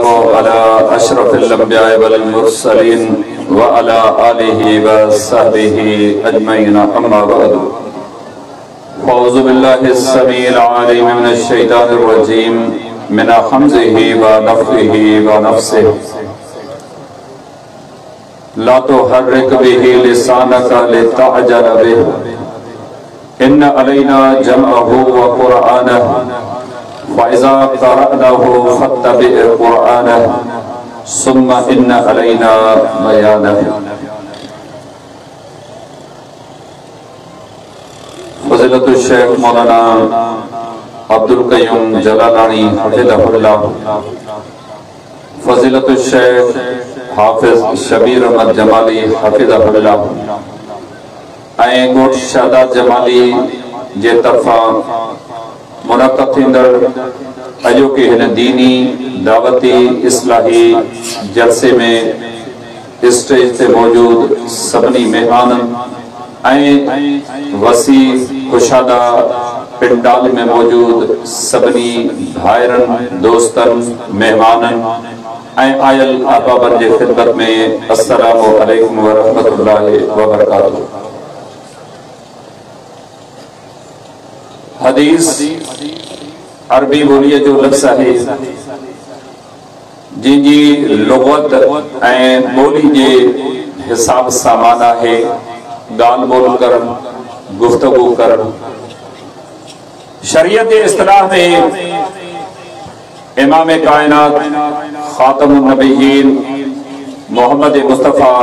على أشرف الأنبياء والمرسلين وعلى آله وصحبه أجمعين أما بعد فأعوذ بالله السميع العليم من الشيطان الرجيم من حمزه ونفخه ونفسه لا تحرك به لسانك لتعجل به إن علينا جمعه وقرآنه فإذا قرأناه فاتبع قرآنه ثم إن علينا بيانه. فضيلة الشيخ مولانا عبدل قيوم جلالاني حفظه الله، فضيلة الشيخ حافظ شبير احمد جمالي حفظه الله ऐं ॻोठ शादात जमाली जे तरफ़ां मुनक़द थींदड़ अॼोके हिन दीनी दावती इस्लाही जलसे में स्टेज ते मौजूद सभिनी महिमाननि ऐं वसी कुशादा पंडाल में मौजूद सभिनी भाइरनि, दोस्तनि, महिमाननि ऐं आयल अहबाबनि जे ख़िदमत में अस्सलामु अलैकुम व रहमतुल्लाहि व बरकातुहू। हदीस अरबी ॿोलीअ जो लफ़्ज़ आहे जंहिंजी लुग़त ऐं ॿोली जे हिसाब सां माना आहे ॻाल्हि ॿोल करणु, गुफ़्तगू करणु। शरीयत जे इस्तिलाह में इमाम कायनात ख़ातमुन नबिय्यीन मोहम्मद मुस्तफ़ा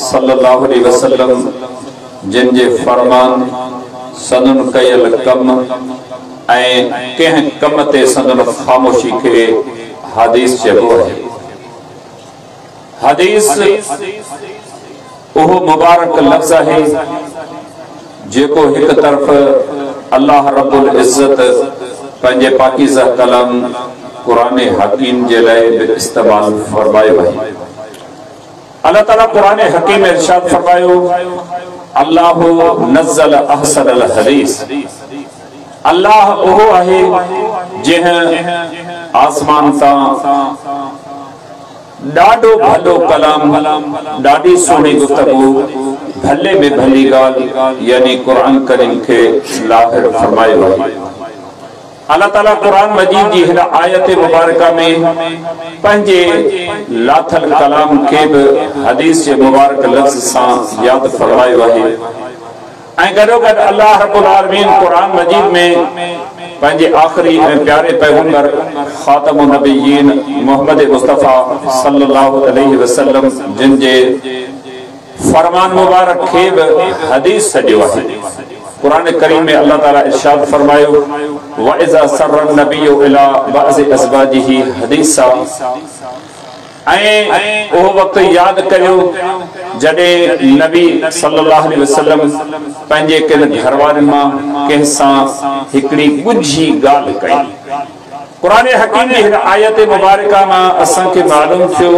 सल्लल्लाहु अलैहि वसल्लम जिन जे फरमान, संदन कयल कम ऐं कंहिं कम ते संदन ख़ामोशी खे हदीस चइबो आहे। हदीस उहो मुबारक लफ़्ज़ आहे जेको हिकु तरफ़ अल्लाह रब्बुल इज़्ज़त पंहिंजे पाकीज़ा कलम क़ुरान हकीम जे लाइ बि इस्तेमालु फरमायो आहे। अल्लाह ताला क़ुरान हकीम में इरशाद फरमायो, अल्लाह नज़ल अहसन अल हदीस। अल्लाह उहो आहे जंहिं आसमान तां ॾाढो भलो कलाम, ॾाढी सुहिणी गुफ़्तगू, भले में भली ॻाल्हि यानी क़ुरान करीम खे लाहिर फरमायो आहे। अल्लाह ताला क़ुरान मजीद जी हिन आयत मुबारक में पंहिंजे लाथल कलाम खे बि हदीस जे मुबारक लफ़्ज़ सां यादि फरमायो आहे ऐं गॾोगॾु अल्लाह रब्बुल आलमीन क़ुरान मजीद में पंहिंजे आख़िरी ऐं प्यारे पैगंबर ख़ातमुन नबिय्यीन मोहम्मद मुस्तफ़ा सल्लल्लाहु अलैहि वसल्लम जिन जे फरमान मुबारक खे बि हदीस सॾियो आहे। क़ुरान करीम में अल्लाह ताला इरशाद फरमायो, वइज़ा सर्र नबिय्यु इला बअज़ अज़वाजिही हदीसा। ऐं उहो वक़्तु यादि करियो जॾहिं नबी सल्लल्लाहु अलैहि वसल्लम पंहिंजे किन घरवारनि मां कंहिं सां हिकिड़ी ॻुझी ॻाल्हि कई। क़ुरान हकीम जी हिन आयत मुबारक मां असांखे मालूम थियो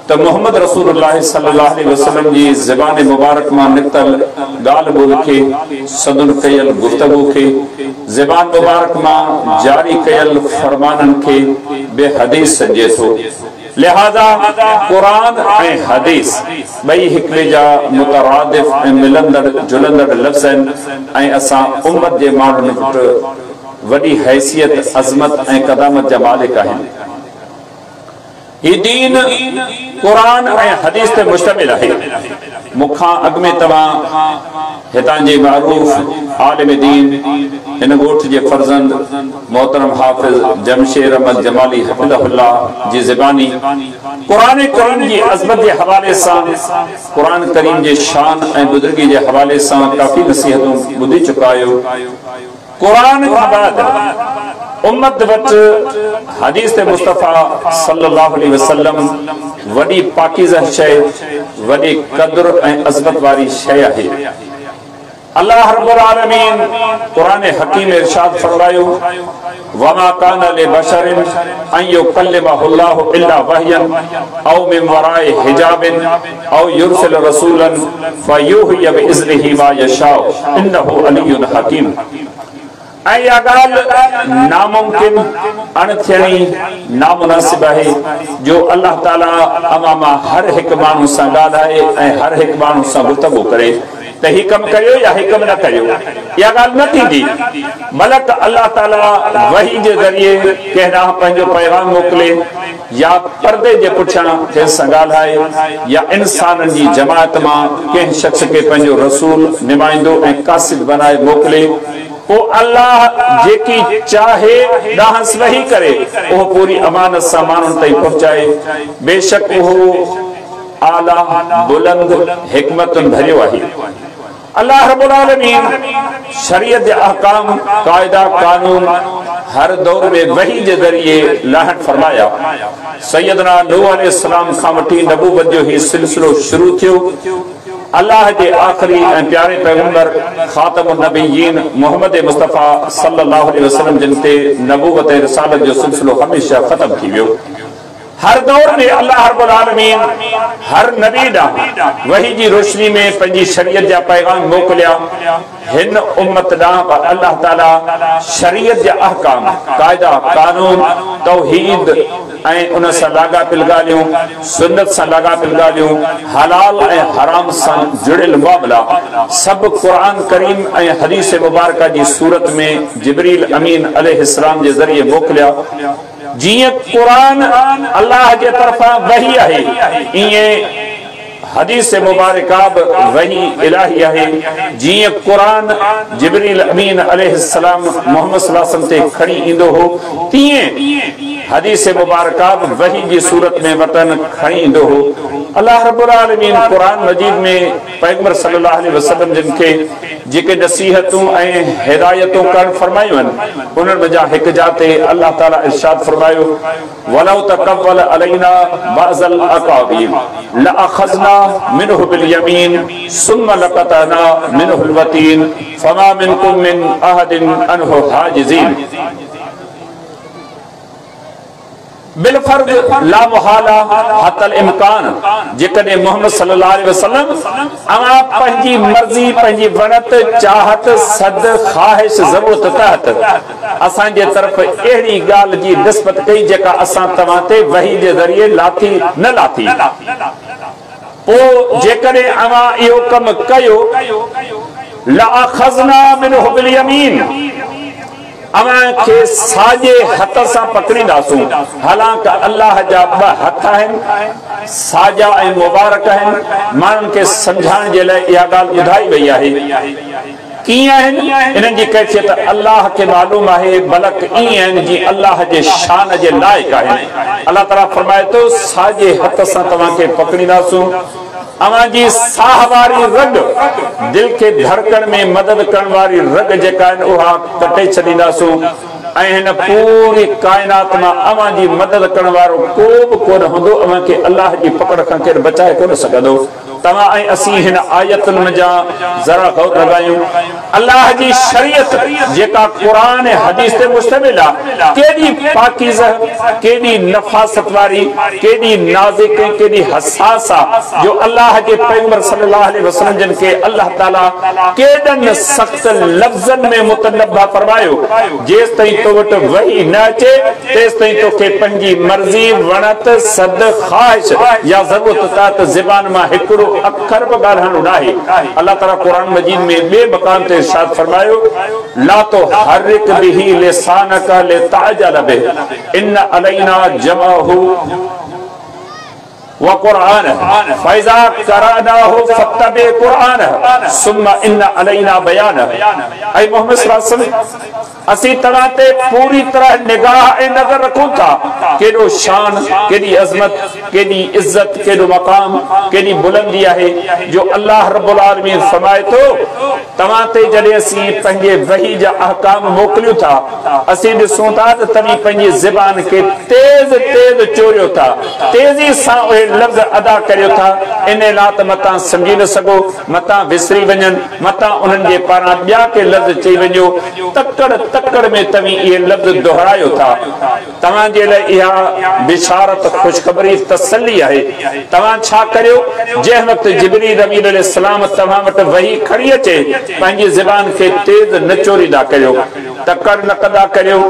त मोहम्मद रसूलुल्लाह सल्लल्लाहु अलैहि वसल्लम जी ज़बान मुबारक मां निकितल ॻाल्हि ॿोल खे, संदन कयल गुफ़्तगू खे, ज़बान मुबारक मां जारी कयल फरमाननि खे बि हदीस सॾिजे थो। लिहाज़ा क़ुरान ऐं हदीस ॿई हिक ॿिए जा मुतरादिफ़ ऐं मिलंदड़ जुलंदड़ लफ़्ज़ आहिनि ऐं असां उम्मत जे माण्हुनि वटि वॾी हैसियत, अज़मत ऐं कदामत जा मालिक आहिनि। ही दीन क़ुरान ऐं हदीस ते मुश्तमिल आहे। मूंखां अॻु में तव्हां हितां जे मारूफ़ आलिम दीन हिन ॻोठ जे फर्ज़ंद मोहतरम हाफ़िज़ जमशेर अहमद जमाली हफ़िज़हुल्लाह जी ज़बानी क़ुरान करीम जी अज़मत जे हवाले सां, क़ुरान करीम जे शान ऐं बुज़ुर्गी जे हवाले सां काफ़ी नसीहतूं ॿुधी चुका आहियो। क़ुरान खां बाद उम्मत वटि हदीस मुस्तफ़ा सल्लल्लाहु अलैहि वसल्लम वॾी पाकीज़ा शइ, वॾी क़दुर ऐं अज़मत वारी शइ आहे। अल्लाह रब्बुल आलमीन क़ुरान हकीम इरशाद फरमायो, वमा कान लिबशरिन अन युकल्लिमहुल्लाहु इल्ला वहयन औ मिन वराए हिजाबिन औ युरसिल रसूलन फयुहिय बिइज़्निही मा यशाउ इन्नहु अलियुन हकीम। ऐं इहा ॻाल्हि नामुमकिन, अण थियणी, नामुनासिब आहे जो अल्लाह ताला अवां मां हर हिकु माण्हू सां ॻाल्हाए ऐं हर हिकु माण्हू सां गुफ़्तगू करे त ही कमु करियो या ही कमु न करियो, इहा ॻाल्हि न थींदी। बल्कि अल्लाह ताला वही जे ज़रिए कंहिं ॾांहुं पंहिंजो पैगाम मोकिले या पर्दे जे पुठियां कंहिं सां ॻाल्हाए या इंसाननि जी जमात मां कंहिं शख़्स खे पंहिंजो रसूल, नुमाइंदो ऐं कासिद बनाए मोकिले, पोइ अल्लाह जेकी चाहे ॾांहंसि वही करे, उहो पूरी अमानत सां माण्हुनि ताईं पहुचाए। बेशक उहो आला बुलंद हिकमतुनि भरियो आहे। अल्लाह रब्बुल आलमीन शरीयत जे अहकाम, कायदा, कानून हर दौर में वही जे ज़रिए लाहण फरमाया। सैयदना नूह अलैहिस्सलाम खां वठी नबूवत जो ही सिलसिलो शुरू थियो। अल्लाह जे आख़िरी ऐं प्यारे पैगंबर ख़ातमुन नबीयीन मोहम्मद मुस्तफ़ा सल्लल्लाहु अलैहि वसल्लम जिन ते नबूवत ऐं रिसालत जो सिलसिलो हमेशह ख़त्म थी वियो। हर दौर में अल्लाह रब्बुल आलमीन हर नबी ॾांहुं वही जी रोशनी में पंहिंजी शरीयत जा पैगाम मोकिलिया। हिन उम्मत ॾांहुं अल्लाह ताला शरीयत जा अहकाम, कायदा, कानून, तौहीद ऐं उन सां लाॻापियल ॻाल्हियूं, सुन्नत सां लाॻापियल ॻाल्हियूं, हलाल ऐं हराम सां जुड़ियल मामला सभु क़ुरान करीम ऐं हदीस मुबारक जी सूरत में जिब्रील अमीन अलैहिस्सलाम जे ज़रिए मोकिलिया। जीअं क़ुरान अल्लाह जे तरफ़ां वही आहे, ईअं हदीस मुबारक बि वही इलाही आहे। जीअं क़ुरान जिब्रील अमीन अलैहिस्सलाम मोहम्मद सल्लल्लाहु अलैहि वसल्लम ते खणी ईंदो हो, तीअं हदीस मुबारक बि वही जी सूरत में वटनि खणी ईंदो हो। अल्लाह रब्बुल आलमीन क़ुरान मजीद में पैगंबर सल्लल्लाहु अलैहि वसल्लम जिन खे जेके नसीहतूं ऐं हिदायतूं करणु फरमायूं आहिनि, उन्हनि मंझां हिकु जा ते अल्लाह ताला इरशाद फरमायो, वलौ तक़व्वल अलैना बअज़ल अक़ाबील लअख़ज़ना मिन्हु बिल यमीन सुम्मा लक़तअना मिन्हुल वतीन फमा मिनकुम मिन अहदिन अन्हु हाजिज़ीन। बिलफर्द ला मुहाला हतल इम्कान, जेकॾहिं मोहम्मद सल्लल्लाहु अलैहि वसल्लम अवां पंहिंजी मर्ज़ी, पंहिंजी वणत, चाहत, सद, ख़्वाहिश, ज़रूरत तहत असांजे तरफ़ अहिड़ी ॻाल्हि जी निस्बत कई जेका असां तव्हां ते वही जे ज़रिए लाथी न लाथी, पोइ जेकॾहिं अवां इहो कमु कयो, लअख़ज़ना मिन्हु बिल यमीन, अवां खे साॼे हथ सां पकड़ींदासूं। हालांकि अल्लाह जा ॿ हथ आहिनि, साॼा ऐं मुबारक आहिनि। माण्हुनि खे सम्झाइण जे लाइ इहा ॻाल्हि ॿुधाई वई आहे। कीअं आहिनि इन्हनि जी कैफ़ियत अल्लाह खे मालूम आहे, बल्कि ईअं आहिनि जीअं अल्लाह जे शान जे लाइक़ आहिनि। अल्लाह ताला फरमाए थो, साॼे हथ सां तव्हांखे पकड़ींदासूं, अवां जी साह वारी रग, दिलि खे धड़कण में मदद करण वारी रग जेका आहिनि उहा कटे छॾींदासूं ऐं हिन पूरी काइनात मां अवां जी मदद करण वारो को बि कोन हूंदो, अवां खे अल्लाह जी पकड़ खां केरु बचाए कोन सघंदो। तव्हां ऐं असीं हिन आयतुनि मंझां ज़रा गौर लॻायूं। अल्लाह जी शरीयत जेका क़ुरान ऐं हदीस ते मुश्तमिल आहे, केॾी पाकीज़, केॾी नफ़ासत वारी, केॾी नाज़ुक ऐं केॾी हसास आहे, जो अल्लाह जे पैगंबर सल्लल्लाहु अलैहि वसल्लम जिन खे अल्लाह ताला केॾनि सख़्त लफ़्ज़नि में मुतनब्बा फरमायो, जेसि ताईं तो वटि वही न अचे तेसि ताईं तोखे पंहिंजी मर्ज़ी, वणत, सद, ख़्वाहिश या ज़रूरत तहत ज़बान मां हिकिड़ो अखर बि ॻाल्हाइणो न आहे। अल्लाह ताला क़ुरान मजीद में ॿिए मक़ाम ते इरशाद फरमायो, ला तुहर्रिक बिही लिसानक लितअजल बिhi इन्न अलैना जमअहु व क़ुरआन फ़इज़ा क़रअनाहु फ़त्तबि क़ुरआन सुम्मा इन्न अलैना बयान। ऐ मोहम्मद सल्लल्लाहु अलैहि वसल्लम, असीं तव्हां ते पूरी तरह निगाह ऐं नज़र रखूं था। केॾो शान, केॾी अज़मत, केॾी इज़त, केॾो मक़ाम, केॾी बुलंदी आहे जो अल्लाह रब्बुल आलमीन फरमाए थो, तव्हां ते जॾहिं असीं पंहिंजे वही जा अहकाम मोकिलियूं था, असीं ॾिसूं था त तव्हीं पंहिंजी ज़बान खे तेज़ तेज़ चोरियो था, तेज़ी सां उहे लफ़्ज़ अदा करियो था, इन लाइ त मतां सम्झी न सघो, मतां विसरी वञनि, मतां उन्हनि जे पारां ॿिया के लफ़्ज़ चई वञो। तकड़ तकड़ में तव्हीं इहे लफ़्ज़ दोहरायो था। तव्हांजे लाइ इहा बिशारत, ख़ुशख़बरी, तसली आहे। तव्हां छा करियो, जंहिं वक़्तु जिब्रील अमीन अलैहिस्सलाम तव्हां वटि वही खणी अचे, पंहिंजी ज़बान खे तेज़ न चोरींदा करियो। تڪڙ نه ڪندا ڪريو.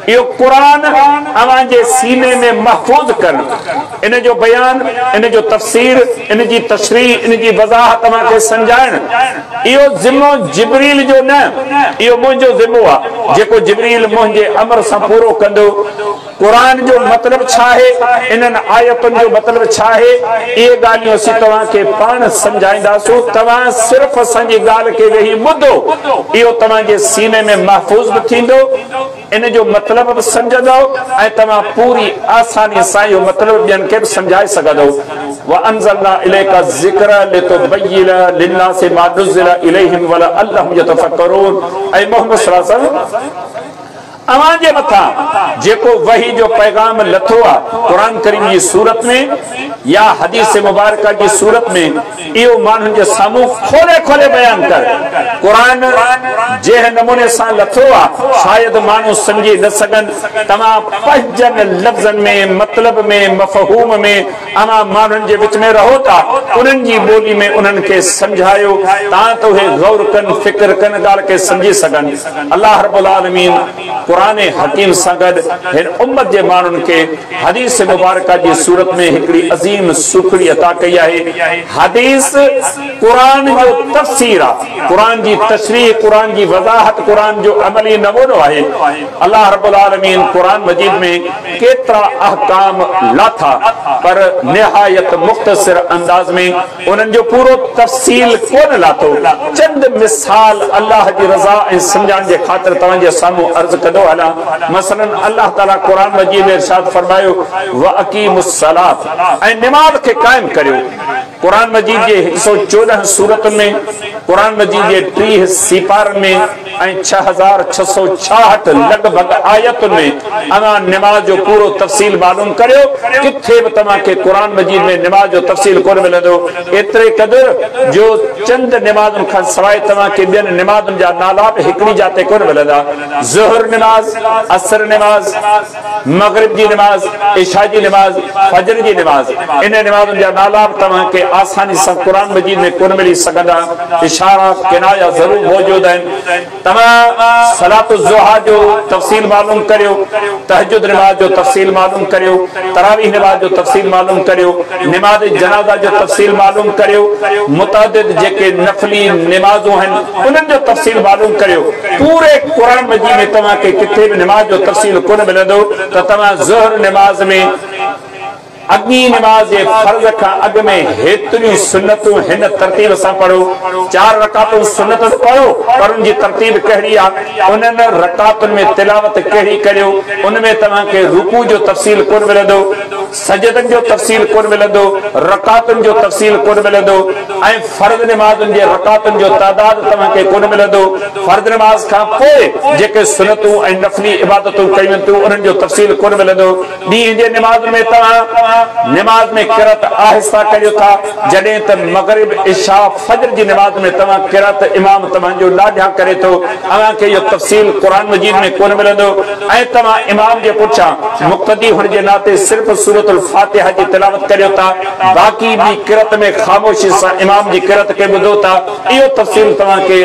اهو قرآن اوهان جي سيني ۾ محفوظ ڪرڻ، ان جو بيان، ان جو تفسير، ان جي تشريح، ان جي وضاحت اوهان کي سمجهائڻ، اهو ذمو جبريل جو نه، اهو منهنجو ذمو آهي، جيڪو جبريل منهنجي امر سان پورو ڪندو. قرآن جو مطلب ڇا آهي؟ انهن آيتن جو مطلب ڇا آهي؟ اهي ڳالهيون اسين توهان کي پاڻ سمجهائينداسون. توهان صرف اسان جي ڳالهه کي ويهي ٻڌو، اهو توهان جي سيني ۾ محفوظ به ٿيندو، ان جو مطلب به سمجهندؤ ۽ توهان پوري آساني سان اهو مطلب ٻين کي به سمجهائي سگهندؤ. وانزلنا اليک الذکر لتبين للناس ما نزل اليهم ولعلهم يتفڪرون. اي محمد صلي الله عليه وسلم! اوهان جي مٿان جيڪو وحي جو پيغام لٿو آهي قرآن ڪريم جي صورت ۾ يا حديث مبارڪه جي صورت ۾ اهو ماڻهن جي سامهون کولي کولي بيان ڪر. قرآن جنهن نموني سان لٿو آهي شايد ماڻهو سمجهي نه سگهن. توهان پنهنجن لفظن ۾ مطلب ۾ مفهوم ۾ اوهان ماڻهن جي وچ ۾ رهو ٿا، انهن جي ٻولي ۾ انهن کي سمجهايو تان ته اهي غور ڪن، فڪر ڪن، ڳالهه کي سمجهي سگهن. الله رب العالمين قرآن حڪيم سان گڏ هن امت جي ماڻهن کي حديث مبارڪه جي صورت ۾ هڪڙي عظيم سوکڙي عطا ڪئي آهي. حديث قرآن جو تفسير آهي، قرآن جي تشريح، قرآن جي وضاحت، قرآن جو عملي نمونو آهي. الله رب العالمين قرآن مجيد ۾ ڪيترا احڪام لاٿا پر نهايت مختصر انداز ۾ انهن جو پورو تفصيل ڪونه لاٿو. چند مثال الله جي رضا ۽ سمجهائڻ جي خاطر توهان جي سامهون عرض ڪندو هلان. مثلاً الله تعاليٰ قرآن مجيد ۾ ارشاد فرمايو، واقيموا الصلوة ۽ نماز کي قائم ڪريو. قرآن مجيد جي هڪ سؤ 14 سورتن ۾، قرآن مجيد جي 30 سيپارن ۾ ۽ 6666 لڳ ڀڳ آيتن ۾ اوهان نماز جو پورو تفصيل معلوم ڪريو، ڪٿي به توهان کي قرآن مجيد ۾ نماز جو تفصيل ڪونه ملندو، ايتري قدر جو چند نمازن کان سواء توهان کي ٻين نمازن جا نالا به هڪڙي جاء تي ڪونه ملندا. ظهر نماز، عصر نماز، مغرب جي نماز، عشاء جي نماز، فجر جي نماز، انهن نمازن جا نالا به توهان کي آساني سان قرآن مجيد ۾ ڪونه ملي سگهندا، اشارا، ڪنايا ضرور موجود آهن. توهان صلوة الضحيٰ جو تفصيل معلوم ڪريو، تهجد نماز جو تفصيل معلوم ڪريو، تراويح نماز جو تفصيل معلوم ڪريو، نماز جنازه جو تفصيل معلوم ڪريو، متعدد جيڪي نفلي نمازون آهن انهن جو تفصيل معلوم ڪريو. پوري قرآن مجيد ۾ توهان کي ڪٿي به نماز جو تفصيل ڪونه ملندو ته توهان ظهر نماز ۾ اڳين نماز جي فرض کان اڳ ۾ هيتريون سنتون هن ترتيب سان پڙهو، چار رڪعتون سنت ته پڙهو پر ان جي ترتيب ڪهڙي آ، انهن رڪعتن ۾ تلاوت ڪهڙي ڪريو، ان ۾ توهان کي رڪوع جو تفصيل ڪونه ملندو، سجدن جو تفصيل ڪونه ملندو، رڪعتن جو تفصيل ڪونه ملندو ۽ فرض نمازن جي رڪعتن جو تعداد توهان کي ڪونه ملندو. فرض نماز کان پوء جيڪي سنتون ۽ نفلي عبادتون ڪيون وڃن ٿيون انهن جو تفصيل ڪونه ملندو. ڏينهن جي نمازن ۾ توهان نماز ۾ قرأت آهسته ڪريو ٿا، جڏهن ته مغرب، عشاء، فجر جي نماز ۾ توهان قرأت امام توهان جو ڏاڍيان ڪري ٿو، اوهان کي اهو تفصيل قرآن مجيد ۾ ڪونه ملندو ۽ توهان امام جي پٺيان مقتدي هئڻ جي ناتي صرف سورة الفاتحه جي تلاوت ڪريو ٿا، باقي ٻي قرأت ۾ خاموشي سان امام جي قرأت کي ٻڌو ٿا، اهو تفصيل توهان کي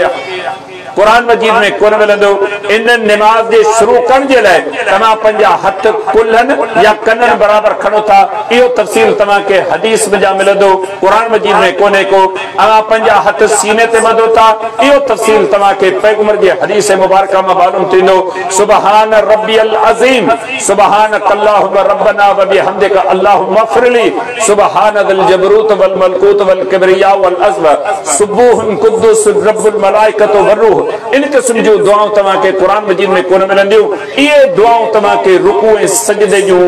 قرآن مجيد ۾ ڪونه ملندو. ان نماز جي شروع ڪرڻ جي لاء توهان پنهنجا هٿ ڪلهن يا ڪنن برابر کڻو ٿا، اهو تفصيل توهان کي حديث منجهان ملندو، قرآن مجيد ۾ ڪونهي ڪو. اوهان پنهنجا هٿ سيني تي ٻڌو ٿا، اهو تفصيل توهان کي پيغمبر جي حديث مبارڪه مان معلوم ٿيندو، سبحان ربي العظيم، سبحانک اللهم ربنا وبحمدک اللهم اغفر لي، سبحان ذي الجبروت والملڪوت والڪبرياء والعظمة، سبوح قدوس رب الملائڪة والروح، ان قسم جون دعائون توهان کي قرآن مجيد ۾ ڪونه ملنديون، اهي دعائون توهان کي رڪوع ۽ سجدي جون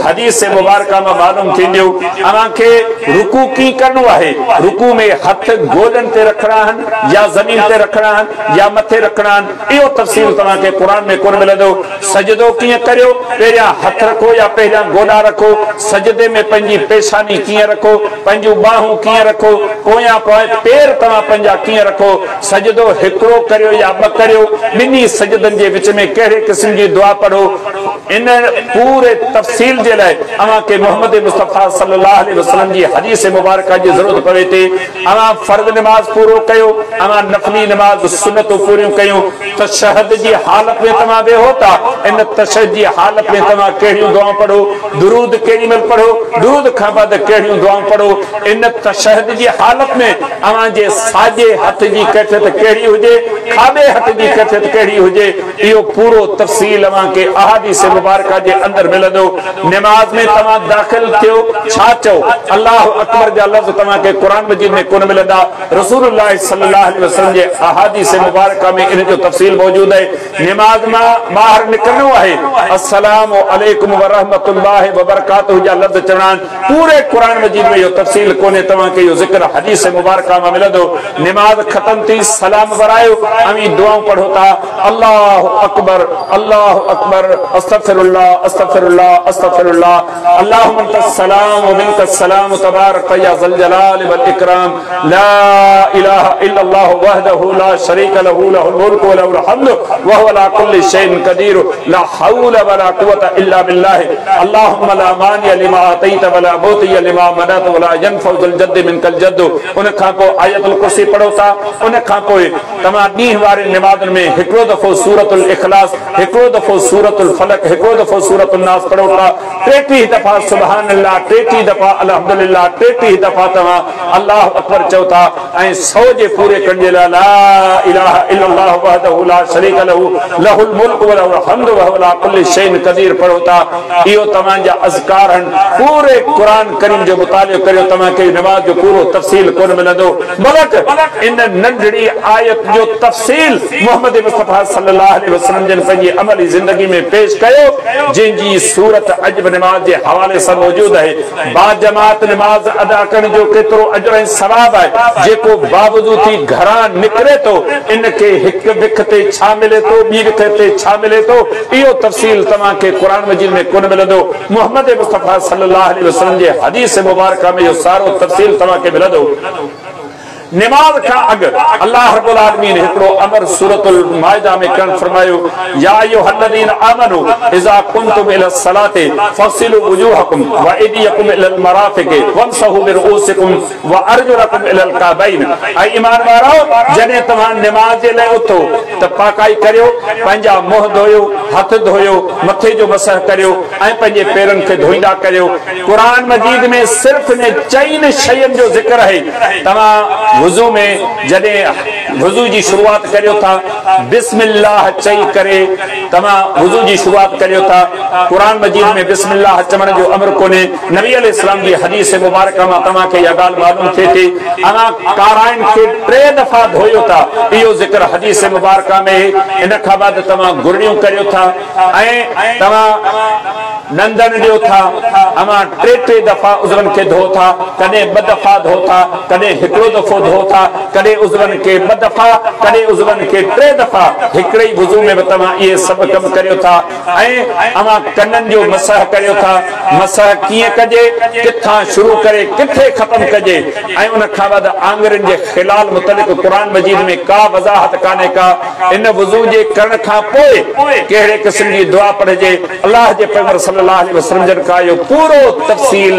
حديث مبارڪه مان معلوم ٿينديون. اوهان کي رڪوع ڪيئن ڪرڻو آهي؟ رڪوع ۾ هٿ گوڏن تي رکڻا آهن يا زمين تي رکڻا آهن يا مٿي رکڻا آهن؟ اهو تفصيل توهان کي قرآن ۾ ڪونه ملندو. سجدو ڪيئن ڪريو؟ پهريان هٿ رکو يا پهريان گوڏا رکو؟ سجدي ۾ پنهنجي پيشاني ڪيئن رکو؟ پنهنجون ٻانهون ڪيئن رکو؟ پويان پير توهان پنهنجا ڪيئن رکو؟ سجدو هڪڙو ڪريو يا ٻه ڪريو؟ ٻنهي سجدن جي وچ ۾ ڪهڙي قسم جي دعا پڙهو؟ ان پوري تفصيل جي لاءِ اوهان کي محمد مصطفيٰ صلي الله عليه وسلم جي حديث مبارڪه جي ضرورت پوي ٿي. اوهان فرض نماز پورو ڪيو، اوهان نفلي نماز سنتون پوريون ڪيون، تشهد جي حالت ۾ توهان ويهو ٿا، ان تشهد جي حالت ۾ توهان ڪهڙيون دعائون پڙهو، درود ڪيڏي مهل پڙهو، درود کان بعد ڪهڙيون دعائون پڙهو، ان تشهد جي حالت ۾ اوهان جي ساڄي هٿ جي ڪيفيت ڪهڙي هجي، کاٻي هٿ جي ڪيفيت ڪهڙي هجي، اهو پورو تفصيل اوهان کي احاديث مبارڪه جي اندر ملندو. نماز ۾ توهان داخل ٿيو ڇا چئو، الله اڪبر جا لفظ توهان کي قرآن مجيد ۾ ڪونه ملندا، رسول الله صلي الله عليه وسلم جي احاديث مبارڪه ۾ ان جو تفصيل موجود آهي. نماز مان ٻاهر نڪرڻو آهي، السلام عليڪم ورحمة الله وبرڪاته جا لفظ چوڻا آهن. پوري قرآن مجيد ۾ اهو تفصيل ڪونهي، توهان کي اهو ذڪر حديث مبارڪه مان ملندو. نماز ختم ٿي سلام ورايو، اوهين دعائون پڙهو ٿا، الله اڪبر الله اڪبر استغفر الله استغفر الله استغفر الله اللهم انت السلام ومنك السلام تبارك يا ذا الجلال والاكرام لا اله الا الله وحده لا شريك له له الملك وله الحمد وهو على كل شيء قدير لا حول ولا قوة الا بالله اللهم لا مانع لما اعطيت ولا معطي لما منعت ولا ينفع ذا الجد منك الجد. ان کان پوءِ آيت الڪرسي پڙهو ٿا. ان کان پوءِ توهان ڏينهن وارين نمازن ۾ هڪڙو دفعو سورة الاخلاص، هڪڙو دفعو سورة الفلق، هڪڙو دفعو سورة الناس پڙهو ٿا. 33 دفعا سبحان الله، 33 دفعا الحمدلله، 33 دفعا توهان الله اڪبر چئو ٿا ۽ 100 جي پوري ڪرڻ جي لاءِ لا اله الا الله وحده لا شريڪ له له الملڪ وله الحمد وهو على كل شيء قدير پڙهو ٿا. اهو توهان جا اذڪار آهن. پوري قرآن ڪريم جو مطالعو ڪريو، توهان کي نماز جو پورو تفصيل ڪونه ملندو، بلڪ ان ننڍڙي آيت جو تفصيل محمد مصطفيٰ صلي الله عليه وسلم جن پنهنجي عملي زندگي ۾ پيش ڪيو، جنهن جي صورت اڄ به نماز جي حوالي سان موجود آهي. باجماعت نماز ادا ڪرڻ جو ڪيترو اجر ۽ ثواب آهي، جيڪو باوضو ٿي گهران نڪري ٿو ان کي هڪ وک تي ڇا ملي ٿو، ٻي وک تي ڇا ملي ٿو، اهو تفصيل توهان کي قرآن مجيد ۾ ڪونه ملندو. محمد مصطفيٰ صلي الله عليه وسلم جي حديث مبارڪه ۾ اهو سارو تفصيل توهان کي ملندو. نماز کان اڳ الله رب العالمين هڪڙو امر سورة المائده ۾ ڪرڻ فرمايو، يا ايها الذين آمنوا اذا قمتم الى الصلاة فاغسلوا وجوهكم وايديكم الى المرافق وامسحوا برؤوسكم وارجلكم الى الكعبين. اي ايمان وارؤ، جڏهن توهان نماز جي لاءِ اٿو ته پاڪائي ڪريو، پنهنجا منهن ڌوئو، هٿ ڌوئو، مٿي جو مسح ڪريو ۽ پنهنجي پيرن کي ڌوئيندا ڪريو. قرآن مجيد ۾ صرف ان چئن شين جو ذڪر آهي. توهان وضو ۾ جڏهن وضو جي شروعات ڪريو ٿا، بسم الله چئي ڪري توهان وضو جي شروعات ڪريو ٿا. قرآن مجيد ۾ بسم الله چوڻ جو امر ڪونهي. نبي عليه السلام جي حديث مبارڪه مان توهان کي اها ڳالهه معلوم ٿئي ٿي. اوهان ڪارائن کي 3 دفعا ڌوئيو ٿا، اهو ذڪر حديث مبارڪه ۾ آهي. ان کان بعد توهان گرڙيون ڪريو ٿا ۽ توهان نندن ڏيو ٿا. اوهان 3 دفعا عضون کي ڌو ٿا، ڪڏهن 2 دفعا ڌو ٿا، ڪڏهن هڪڙو دفعو ڌو ٿا، ڪڏهن عضون کي 2 دفعا، ڪڏهن عضون کي 3 دفعا، هڪڙي ئي وضو ۾ به توهان اهي سڀ ڪم ڪريو ٿا. ۽ اوهان ڪنن جو مسح ڪريو ٿا. مسح ڪيئن ڪجي، ڪٿان شروع ڪري ڪٿي ختم ڪجي ۽ ان کان بعد آڱرين جي خلال متعلق قرآن مجيد ۾ ڪا وضاحت ڪانهي ڪا. ان وضو جي ڪرڻ کان پوءِ ڪهڙي قسم جي دعا پڙهجي، الله جي پيغمبر صلي الله عليه وسلم جن کان اهو پورو تفصيل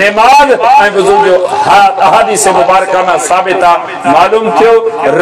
نماز ۽ وضو جو احاديث مبارڪه مان ثابت آ. معلوم ٿيو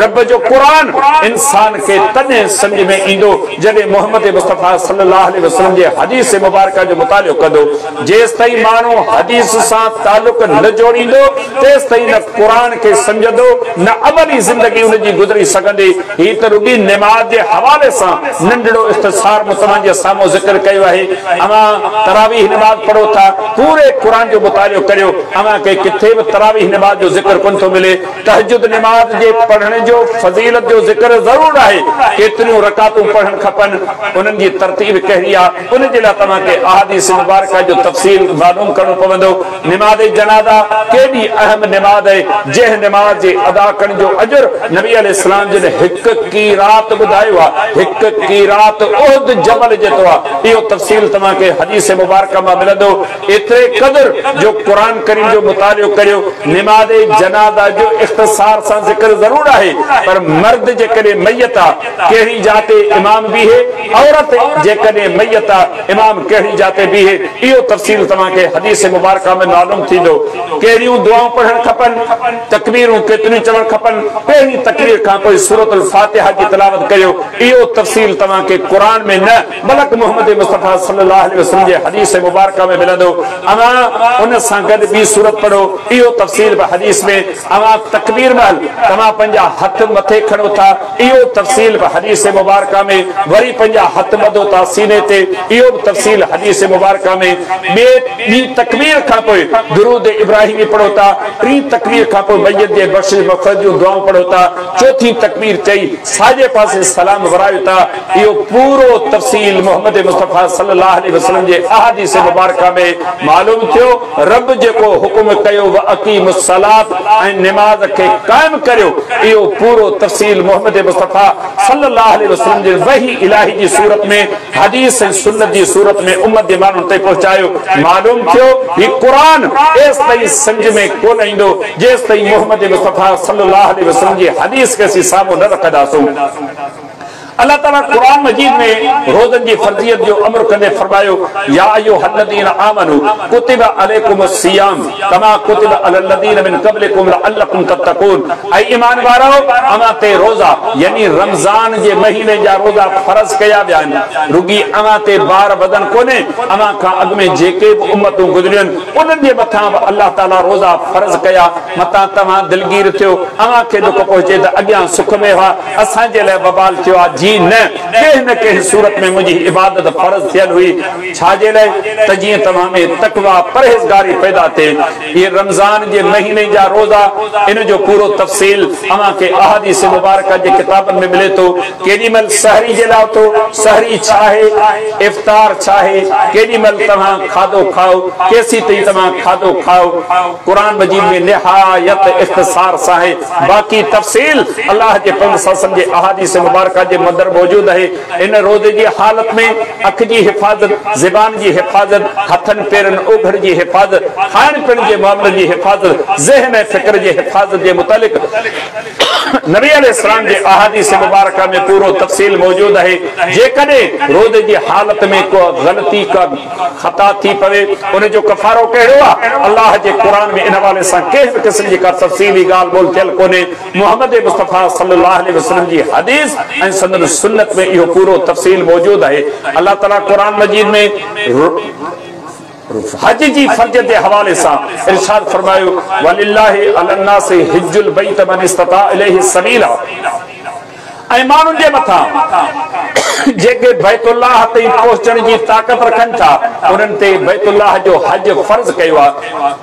رب جو قرآن انسان کي تڏهن سمجهه ۾ ايندو جڏهن محمد مصطفيٰ صلي الله عليه وسلم جي حديث مبارڪه جو مطالعو ڪندو. جيستائين ماڻهو حديث سان تعلق نه جوڙيندو تيستائين نه قرآن کي سمجهندو نه عملي زندگي ان جي گذري سگهندي. هي ته رڳي نماز جي حوالي سان ننڍڙو اختصار مون توهان جي سامهون ذڪر ڪيو آهي. اوهان تراويح نماز پڙهو ٿا، پوري قرآن جو مطالعو ڪريو، اوهان کي ڪٿي به تراويح نماز جو ذڪر ڪونه ٿو ملي. تهجد نماز جي پڙهڻ جو فضيلت جو ذڪر ضرور آهي، ڪيتريون رڪعتون پڙهڻ کپن، انهن جي ترتيب ڪهڙي آهي، ان جي لاءِ توهان کي احاديث مبارڪه جو تفصيل معلوم ڪرڻو پوندو. نماز جنازه ڪيڏي اهم نماز آهي، جنهن نماز جي ادا ڪرڻ جو اجر نبي عليه السلام جن هڪ قيراط ٻڌايو آهي، هڪ قيراط احد جبل جيترو آهي. اهو تفصيل توهان کي حديث مبارڪه مان ملندو. ايتري قدر جو قرآن ڪريم جو مطالعو ڪريو، نماز جنازه جو اختصار سان ذڪر ضرور آهي، پر مرد جيڪڏهن ميت آ ڪهڙي جاء تي امام بيهي، عورت جيڪڏهن ميت آ امام ڪهڙي جاء تي بيهي، اهو تفصيل توهان کي حديث مبارڪه ۾ معلوم ٿيندو. ڪهڙيون دعائون پڙهڻ کپن، تڪبيرون ڪيتريون چوڻ کپن، پهرين تڪبير کان پوء سورة الفاتحه جي تلاوت ڪريو، اهو تفصيل توهان کي قرآن ۾ نه بلڪ محمد مصطفيٰ صلي الله عليه وسلم جي حديث مبارڪه ۾ ملندو. اوهان ان سان گڏ ٻي سورت پڙهو، اهو تفصيل به حديث ۾. اوهان تڪبير مهل توهان پنهنجا هٿ مٿي کڻو ٿا، اهو تفصيل به حديث مبارڪه ۾. وري پنهنجا هٿ ٻڌو ٿا سيني تي، اهو به تفصيل حديث مبارڪه ۾. ٻي ٻي تڪبير کان پوء درود ابراهيمي پڙهو ٿا، ٽين تڪبير کان پوء ميت جي بخشش مغفرت جون دعائون پڙهو ٿا، چوٿين تڪبير چئي ساڄي پاسي سلام ورايو ٿا. اهو پورو تفصيل محمد مصطفيٰ صلي الله عليه وسلم جي احاديث مبارڪه ۾ معلوم ٿيو. رب جيڪو حڪم ڪيو واقيموا الصلوة ۽ نماز کي قائم ڪريو، اهو پورو تفصيل محمد مصطفيٰ صلي الله عليه وسلم جي وحي الاهي جي صورت ۾ حديث ۽ سنت جي صورت ۾ امت جي ماڻهن تائين پهچايو. معلوم ٿيو هي قرآن ايستائين سمجهه ۾ ڪونه ايندو جيستائين محمد مصطفيٰ صلي الله عليه وسلم جي حديث کي اسين سامهون نه رکنداسون. الله تعالي قرآن مجيد ۾ روزن جي فرضيت جو امر ڪندي فرمايو، يا ايها الذين آمنوا ڪتب عليڪم الصيام ڪما ڪتب علي الذين من قبلڪم لعلڪم تتقون اي ايمان وارؤ! اوهان تي روزا يعني رمضان جي مهيني جا روزا فرض ڪيا ويا آهن، رڳي اوهان تي بار وزن ڪونهي، اوهان کان اڳ ۾ جيڪي به امتون گذريون انهن جي مٿان به الله تعالي روزا فرض ڪيا، متان توهان دلگير ٿيو، اوهان کي ڏک پهچي ته اڳيان سک ۾ هئا، اسان جي لاء وبال ٿيو آهي، جي نه، ڪنهن نه ڪنهن صورت ۾ منهنجي عبادت فرض ٿيل هئي، ڇا جي لاء؟ ته جيئن توهان ۾ تقويٰ، پرهيزگاري، پيدا ٿئي. اهي رمضان جي مهيني جا روزا، ان جو پورو تفصيل اوهان کي احاديث مبارڪه جي ڪتابن ۾ ملي ٿو. ڪيڏي مهل سحري جي لاء اٿو، سحري ڇا آهي؟ افطار ڇا آهي؟ ڪيڏي مهل توهان کاڌو کائو، ڪيسين تائين توهان کاڌو کائو؟ قرآن مجيد ۾ نهايت اختصار سان آهي، باقي تفصيل الله جي پيغمبر صلي الله عليه وسلم جي احاديث مبارڪه جي مندر موجود آهي. ان روزي جي حالت ۾ اک جي حفاظت، زبان جي حفاظت، هٿن پيرن اوگهڙ جي حفاظت، کائڻ پيئڻ جي معاملن جي حفاظت، ذهن ۽ فڪر جي حفاظت جي متعلق نبي عليه السلام جي احاديث مبارڪه ۾ پورو تفصيل موجود آهي. جيڪڏهن روزي جي حالت ۾ ڪا غلطي ڪا خطا ٿي پوي ان جو ڪفارو ڪهڙو آهي؟ الله جي قرآن ۾ ان حوالي سان ڪنهن به قسم جي ڪا تفصيلي ڳالهه ٻولهه ٿيل ڪونهي. محمد مصطفيٰ صلي الله عليه وسلم جي حديث ۽ سندن سنت ۾ اهو پورو تفصيل موجود آهي. الله تعاليٰ قرآن مجيد ۾ حج جي فرضيت جي حوالي سان ارشاد فرمايو، ولله علي الناس حج البيت من استطاع اليه سبيلا ۽ ماڻهن جي مٿان جيڪي بيت الله تائين پهچڻ جي طاقت رکن ٿا انهن تي بيت الله جو حج فرض ڪيو آهي.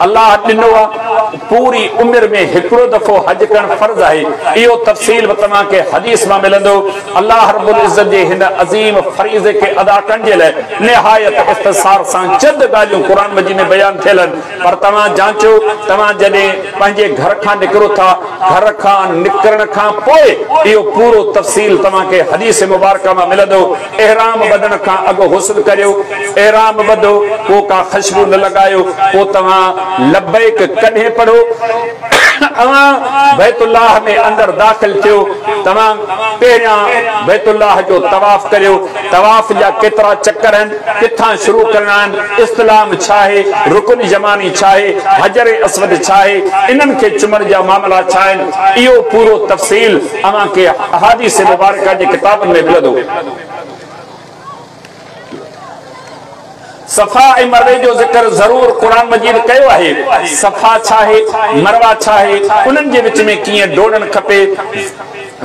الله ڏنو آهي پوري عمر ۾ هڪڙو دفعو حج ڪرڻ فرض آهي. اهو تفصيل به توهان کي حديث مان ملندو. الله رب العزت جي هن عظيم فريضي کي ادا ڪرڻ جي لاء نهايت اختصار سان چند ڳالهيون قرآن مجيد ۾ بيان ٿيل آهن پر توهان جانچو توهان جڏهن پنهنجي گهر کان نڪرو ٿا گهر کان نڪرڻ کان پوء اهو پورو تفصيل توهان کي حديث مبارڪه مان ملندو. احرام ٻڌڻ کان اڳ غسل ڪريو، احرام ٻڌو پوء ڪا خشبو نه لڳايو، پوء توهان لبيڪ ڪڏهن پڙهو؟ اوهان بيت الله ۾ اندر داخل ٿيو، توهان پهريان بيت الله جو طواف ڪريو، طواف جا ڪيترا چڪر آهن، ڪٿان شروع ڪرڻا آهن، استلام ڇا آهي، رڪن يماني ڇا آهي، حجر اسود ڇا آهي، انهن کي چمڻ جا معاملا ڇا آهن، اهو پورو تفصيل اوهان کي احاديث مبارڪه جي ڪتابن ۾ ملندو. صفا ۽ مروي جو ذڪر ضرور قرآن مجيد ڪيو آهي. صفا ڇا آهي؟ مروه ڇا آهي؟ انهن جي وچ ۾ ڪيئن ڊوڙڻ کپي؟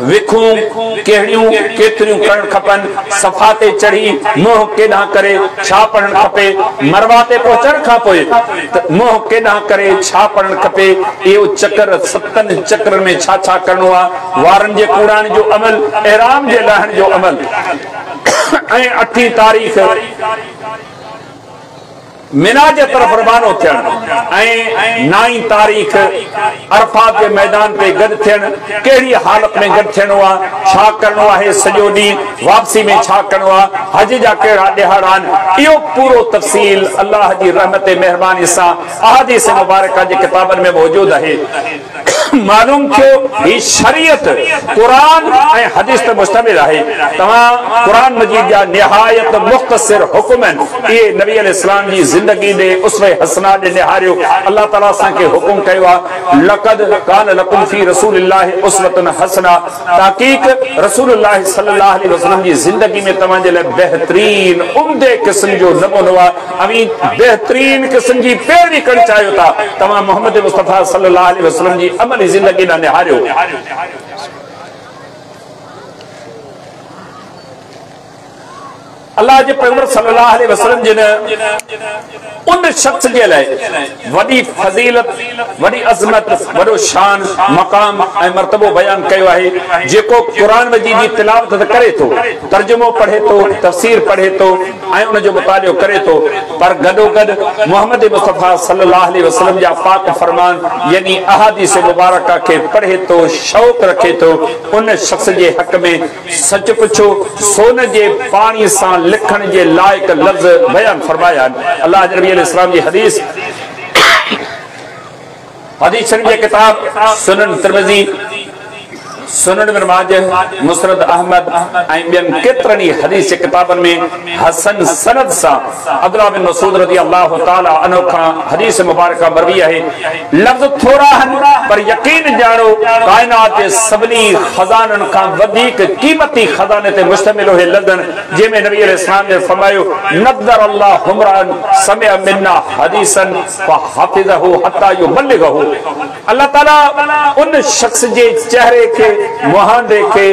وکون ڪهڙيون ڪيتريون ڪرڻ کپن؟ صفا تي چڙهي منهن ڪيڏانهن ڪري ڇا پڙهڻ کپي؟ مروه تي پهچڻ کان پوء منهن ڪيڏانهن ڪري ڇا پڙهڻ کپي؟ اهو چڪر ستن چڪرن ۾ ڇا ڇا ڪرڻو آهي؟ وارن جي ڪوڙائڻ جو عمل، احرام جي لاهڻ جو عمل ۽ اٺين تاريخ منيٰ جي طرف روانو ٿيڻ ۽ نائين تاريخ عرفات جي ميدان تي گڏ ٿيڻ، ڪهڙي حالت ۾ گڏ ٿيڻو آهي، ڇا ڪرڻو آهي، سڄو ڏينهن واپسي ۾ ڇا ڪرڻو آهي، حج جا ڪهڙا ڏهاڙا آهن، اهو پورو تفصيل الله جي رحمت مهرباني سان احاديث مبارڪه جي ڪتابن ۾ موجود آهي. معلوم ٿيو هي شريعت قرآن ۽ حديث تي مشتمل آهي. توهان قرآن مجيد جا نهايت مختصر حڪم آهن، اهي نبي عليه السلام جي زندگي ڏي اسوه حسنه ڏي نهاريو. الله تعالي اسان کي حڪم ڪيو آهي، لقد ڪان لڪم في رسول الله اسوة حسنه، تحقيق رسول الله صلي الله عليه وسلم جي زندگي ۾ توهان جي لاء بهترين عمدي قسم جو نمونو آهي. اوهين بهترين قسم جي پيروي ڪرڻ چاهيو ٿا، توهان محمد مصطفيٰ صلي الله عليه وسلم جي عملي زندگي ڏانهن نهاريو. الله جي پيغمبر صلي الله عليه وسلم جن ان شخص جي لاء وڏي فضيلت، وڏي عظمت، وڏو شان، مقام ۽ مرتبو بيان ڪيو آهي، جيڪو قرآن مجيد جي تلاوت ته ڪري ٿو، ترجمو پڙهي ٿو، تفسير پڙهي ٿو ۽ ان جو مطالعو ڪري ٿو، پر گڏوگڏ محمد مصطفيٰ صلي الله عليه وسلم جا پاڪ فرمان يعني احاديث مبارڪه کي پڙهي ٿو، شوق رکي ٿو، ان شخص جي حق ۾ سچ پڇو سون جي پاڻي سان لکڻ جي لائق لفظ بيان فرمايا آهن. الله جي نبي عليه السلام جي حديث، حديث شريف جي ڪتاب سنن ترمذي، سنن ابن ماجه، مسند احمد ۽ ٻين ڪيترن ئي حديث جي ڪتابن ۾ حسن سند سان عبدالله بن مسعود رضي الله تعالٰي عنه کان حديث مبارڪه مروي آهي. لفظ ٿورا آهن پر يقين ڄاڻو ڪائنات جي سڀني خزانن کان وڌيڪ قيمتي خزاني تي مشتمل اهي لفظ آهن جنهن ۾ نبي عليه السلام جن فرمايو، نضر الله امرا سمع منا حديثا فحفظه حتي يبلغه الله تعالي ان شخص جي چهري کي، مهانڊي کي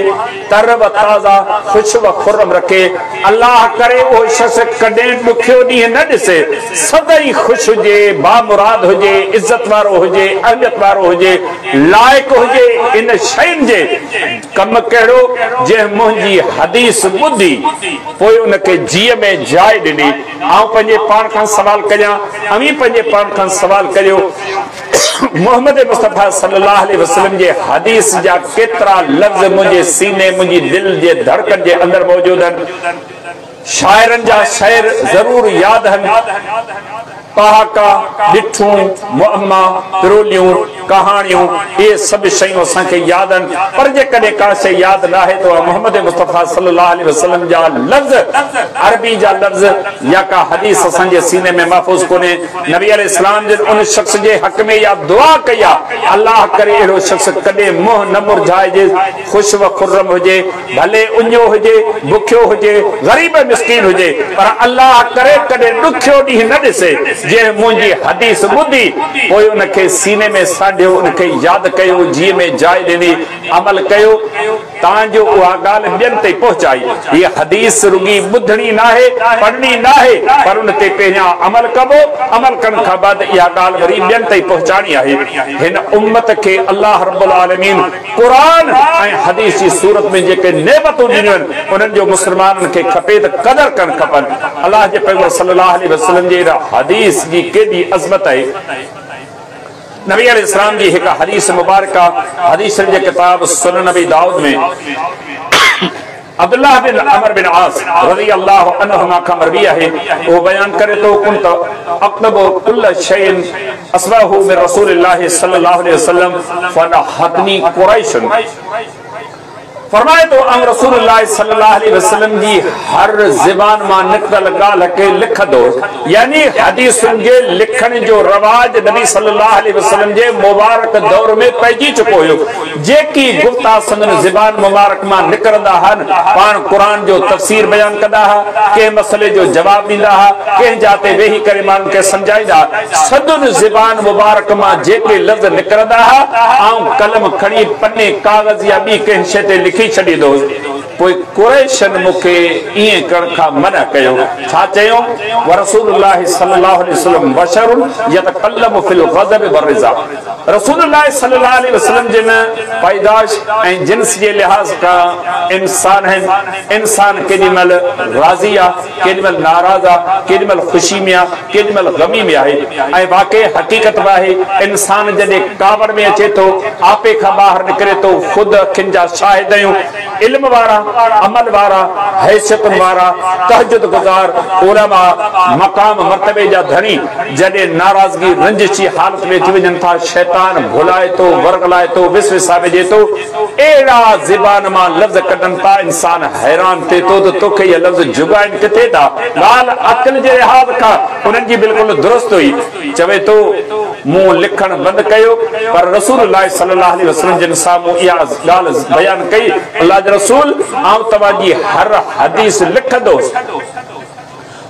تر و تازه، خوش و خرم رکي. الله ڪري اهو شخص ڪڏهن ڏکيو ڏينهن نه ڏسي، سدائين خوش هجي، بامراد هجي، عزت وارو هجي، اهميت وارو هجي، لائق هجي ان شين جي. ڪم ڪهڙو جنهن منهنجي حديث ٻڌي پوء ان کي جيء ۾ جاء ڏني. آئون پنهنجي پاڻ کان سوال ڪريان، اوهين پنهنجي پاڻ کان سوال ڪريو، محمد مصطفيٰ صلي الله عليه وسلم جي حديث جا ڪيترا لفظ منهنجي سيني، منهنجي دل جي ڌڙڪن جي اندر موجود آهن. شاعرن جا شعر ضرور ياد آهن. پهاڪا، ڏٺون، معما، پروليون، ڪهاڻيون، اهي سڀ شيون اسان کي ياد آهن، پر جيڪڏهن ڪا شيء ياد ناهي ته اها محمد مصطفيٰ صلي الله عليه وسلم جا لفظ، عربي جا لفظ يا ڪا حديث اسان جي سيني ۾ محفوظ ڪونهي. نبي عليه السلام جن ان شخص جي حق ۾ اها دعا ڪئي آهي، الله ڪري اهڙو شخص ڪڏهن منهن نه مرجهائجيس، خوش و خرم هجي، ڀلي اڃيو هجي، بکيو هجي، غريب ۽ مسڪين هجي، پر الله ڪري ڪڏهن ڏکيو ڏينهن نه ڏسي، جنهن منهنجي حديث ٻڌي، پوء ان کي سيني ۾ سانڍيو، ان کي ياد ڪيو، جيء ۾ جاء ڏني، عمل ڪيو، تان جو اها ڳالهه ٻين تائين پهچائي. هيء حديث رڳي ٻڌڻي ناهي، پڙهڻي ناهي، پر ان تي پهريان عمل ڪبو، عمل ڪرڻ کان بعد اها ڳالهه وري ٻين تائين پهچائڻي آهي. هن امت کي الله رب العالمين قرآن ۽ حديث جي صورت ۾ جيڪي نعمتون ڏنيون آهن، انهن جو مسلمانن کي کپي ته قدر ڪرڻ کپن. الله جي پيغمبر صلي الله عليه وسلم جي ان حديث جي ڪيڏي عظمت آهي. نبي عليه السلام جي هڪ حديث مبارڪه حديث شريف جي ڪتاب سنن ابي دائود ۾ عبدالله بن عمرو بن عاص رضي الله عنهما کان مروي آهي، اهو بيان ڪري ٿو، ڪنت اڪتب ڪل شيء اسمعه من رسول الله صلي الله عليه وسلم فنهتني قريش. فرمائي ٿو، آئون رسول الله صلي الله عليه وسلم جي هر زبان مان نڪتل ڳالهه کي لکندو هوس، يعني حديثن جي لکڻ جو رواج نبي صلي الله عليه وسلم جي مبارڪ دور ۾ پئجي چڪو هيو، جيڪي گفتا سندن زبان مبارڪ مان نڪرندا ها، پاڻ قرآن جو تفسير بيان ڪندا ها، ڪنهن مسئلي جو جواب ڏيندا ها، ڪنهن جاء تي ويهي ڪري ماڻهن کي سمجهائيندا ها، سندن زبان مبارڪ مان جيڪي لفظ نڪرندا ها، آئون قلم کڻي پني، ڪاغذ يا ٻي ڪنهن شيء تي لکي ڇڏيندو هوس. پوء قريشن مون کي ائين ڪرڻ کان منع ڪيو. ڇا چيائون؟ ورسول الله صلي الله عليه وسلم بشر يتڪلم في الغضب والرضا. رسول الله صلي الله عليه وسلم جن پيدائش ۽ جنس جي لحاظ کان انسان آهن. انسان ڪيڏي مهل راضي آ، ڪيڏي مهل ناراض آ، ڪيڏي مهل خوشي ۾ آ، ڪيڏي مهل غمي ۾ آهي ۽ واقعي حقيقت به آهي، انسان جڏهن ڪاوڙ ۾ اچي ٿو، آپي کان ٻاهر نڪري ٿو، خود اکين جا شاهد آهيون، علم وارا، عمل وارا، حيثيتن وارا، تهجد گذار، علماء، مقام مرتبي جا ڌڻي جڏهن ناراضگي رنجش جي حالت ۾ اچي وڃن ٿا، شيطان ڀلائي ٿو، ورغلائي ٿو، وسوسا وجهي ٿو، اهڙا زبان مان لفظ ڪڍن ٿا، انسان حيران ٿئي ٿو ته توکي اهي لفظ جڳائن ڪٿي ٿا؟ ڳالهه عقل جي لحاظ کان انهن جي بلڪل درست هئي. چوي ٿو، مون لکڻ بند ڪيو، پر رسول الله صلي الله عليه وسلم جن سامهون اها ڳالهه بيان ڪئي، الله جا رسول! آئون توهان جي هر حديث لکندو هوس،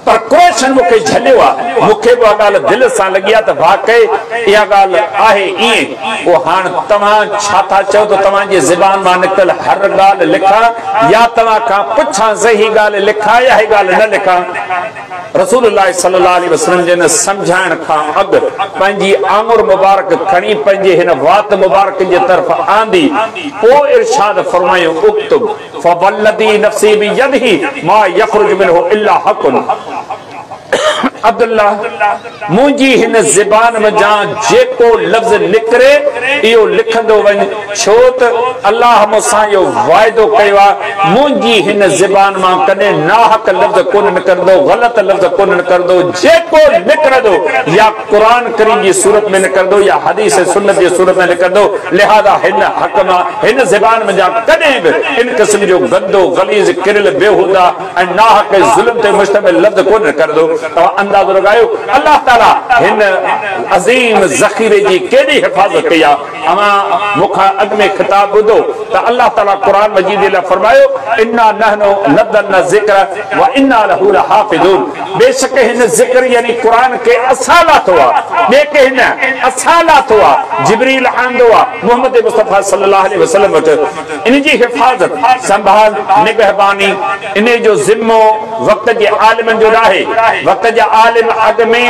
پر قريشن مون کي جهليو آهي، مون کي به اها ڳالهه دل سان لڳي آهي ته واقعي اها ڳالهه آهي ائين، پوء هاڻ توهان ڇا ٿا چئو ته توهان جي زبان مان نڪتل هر ڳالهه لکان يا توهان کان پڇان ته هي ڳالهه لکان يا هي ڳالهه نه لکان؟ رسول الله صلي الله عليه وسلم جن سمجهائڻ کان اڳ پنهنجي آڱر مبارڪ کڻي پنهنجي هن وات مبارڪ جي طرف آندي پوء ارشاد فرمايو، اڪتب فوالذي نفسي بيده ما يخرج منه الا حق. عبدالله! منهنجي هن زبان منجهان جيڪو لفظ نڪري اهو لکندو وڃ، ڇو ته الله مون سان اهو واعدو ڪيو آهي، منهنجي هن زبان مان ڪڏهن ناحق لفظ ڪونه نڪرندو، غلط لفظ ڪونه نڪرندو، جيڪو نڪرندو يا قرآن ڪريم جي صورت ۾ نڪرندو يا حديث ۽ سنت جي صورت ۾ نڪرندو، لهذا هن حق مان هن زبان منجهان ڪڏهن به ان قسم جو گندو، غليظ، ڪريل، بيهوده ۽ ناحق ۽ ظلم تي مشتمل لفظ ڪونه نڪرندو. توهان اندازو لڳايو الله تعاليٰ هن عظيم ذخيري جي ڪيڏي حفاظت ڪئي آهي. اوهان مون کان اڳ ۾ خطاب ٻڌو ته الله تعاليٰ قرآن مجيد جي لاء فرمايو، انا نحن نزلنا الذڪر وانا له لحافظون بيشڪ هن ذڪر يعني قرآن کي اسان لاٿو آهي، ٻئي ڪنهن نه، اسان لاٿو آهي، جبريل آندو آهي محمد مصطفيٰ صلي الله عليه وسلم وٽ. ان جي حفاظت، سنڀال، نگهباني، انهي جو ذمو وقت جي عالمن جو ناهي. وقت جا عالم اڳ ۾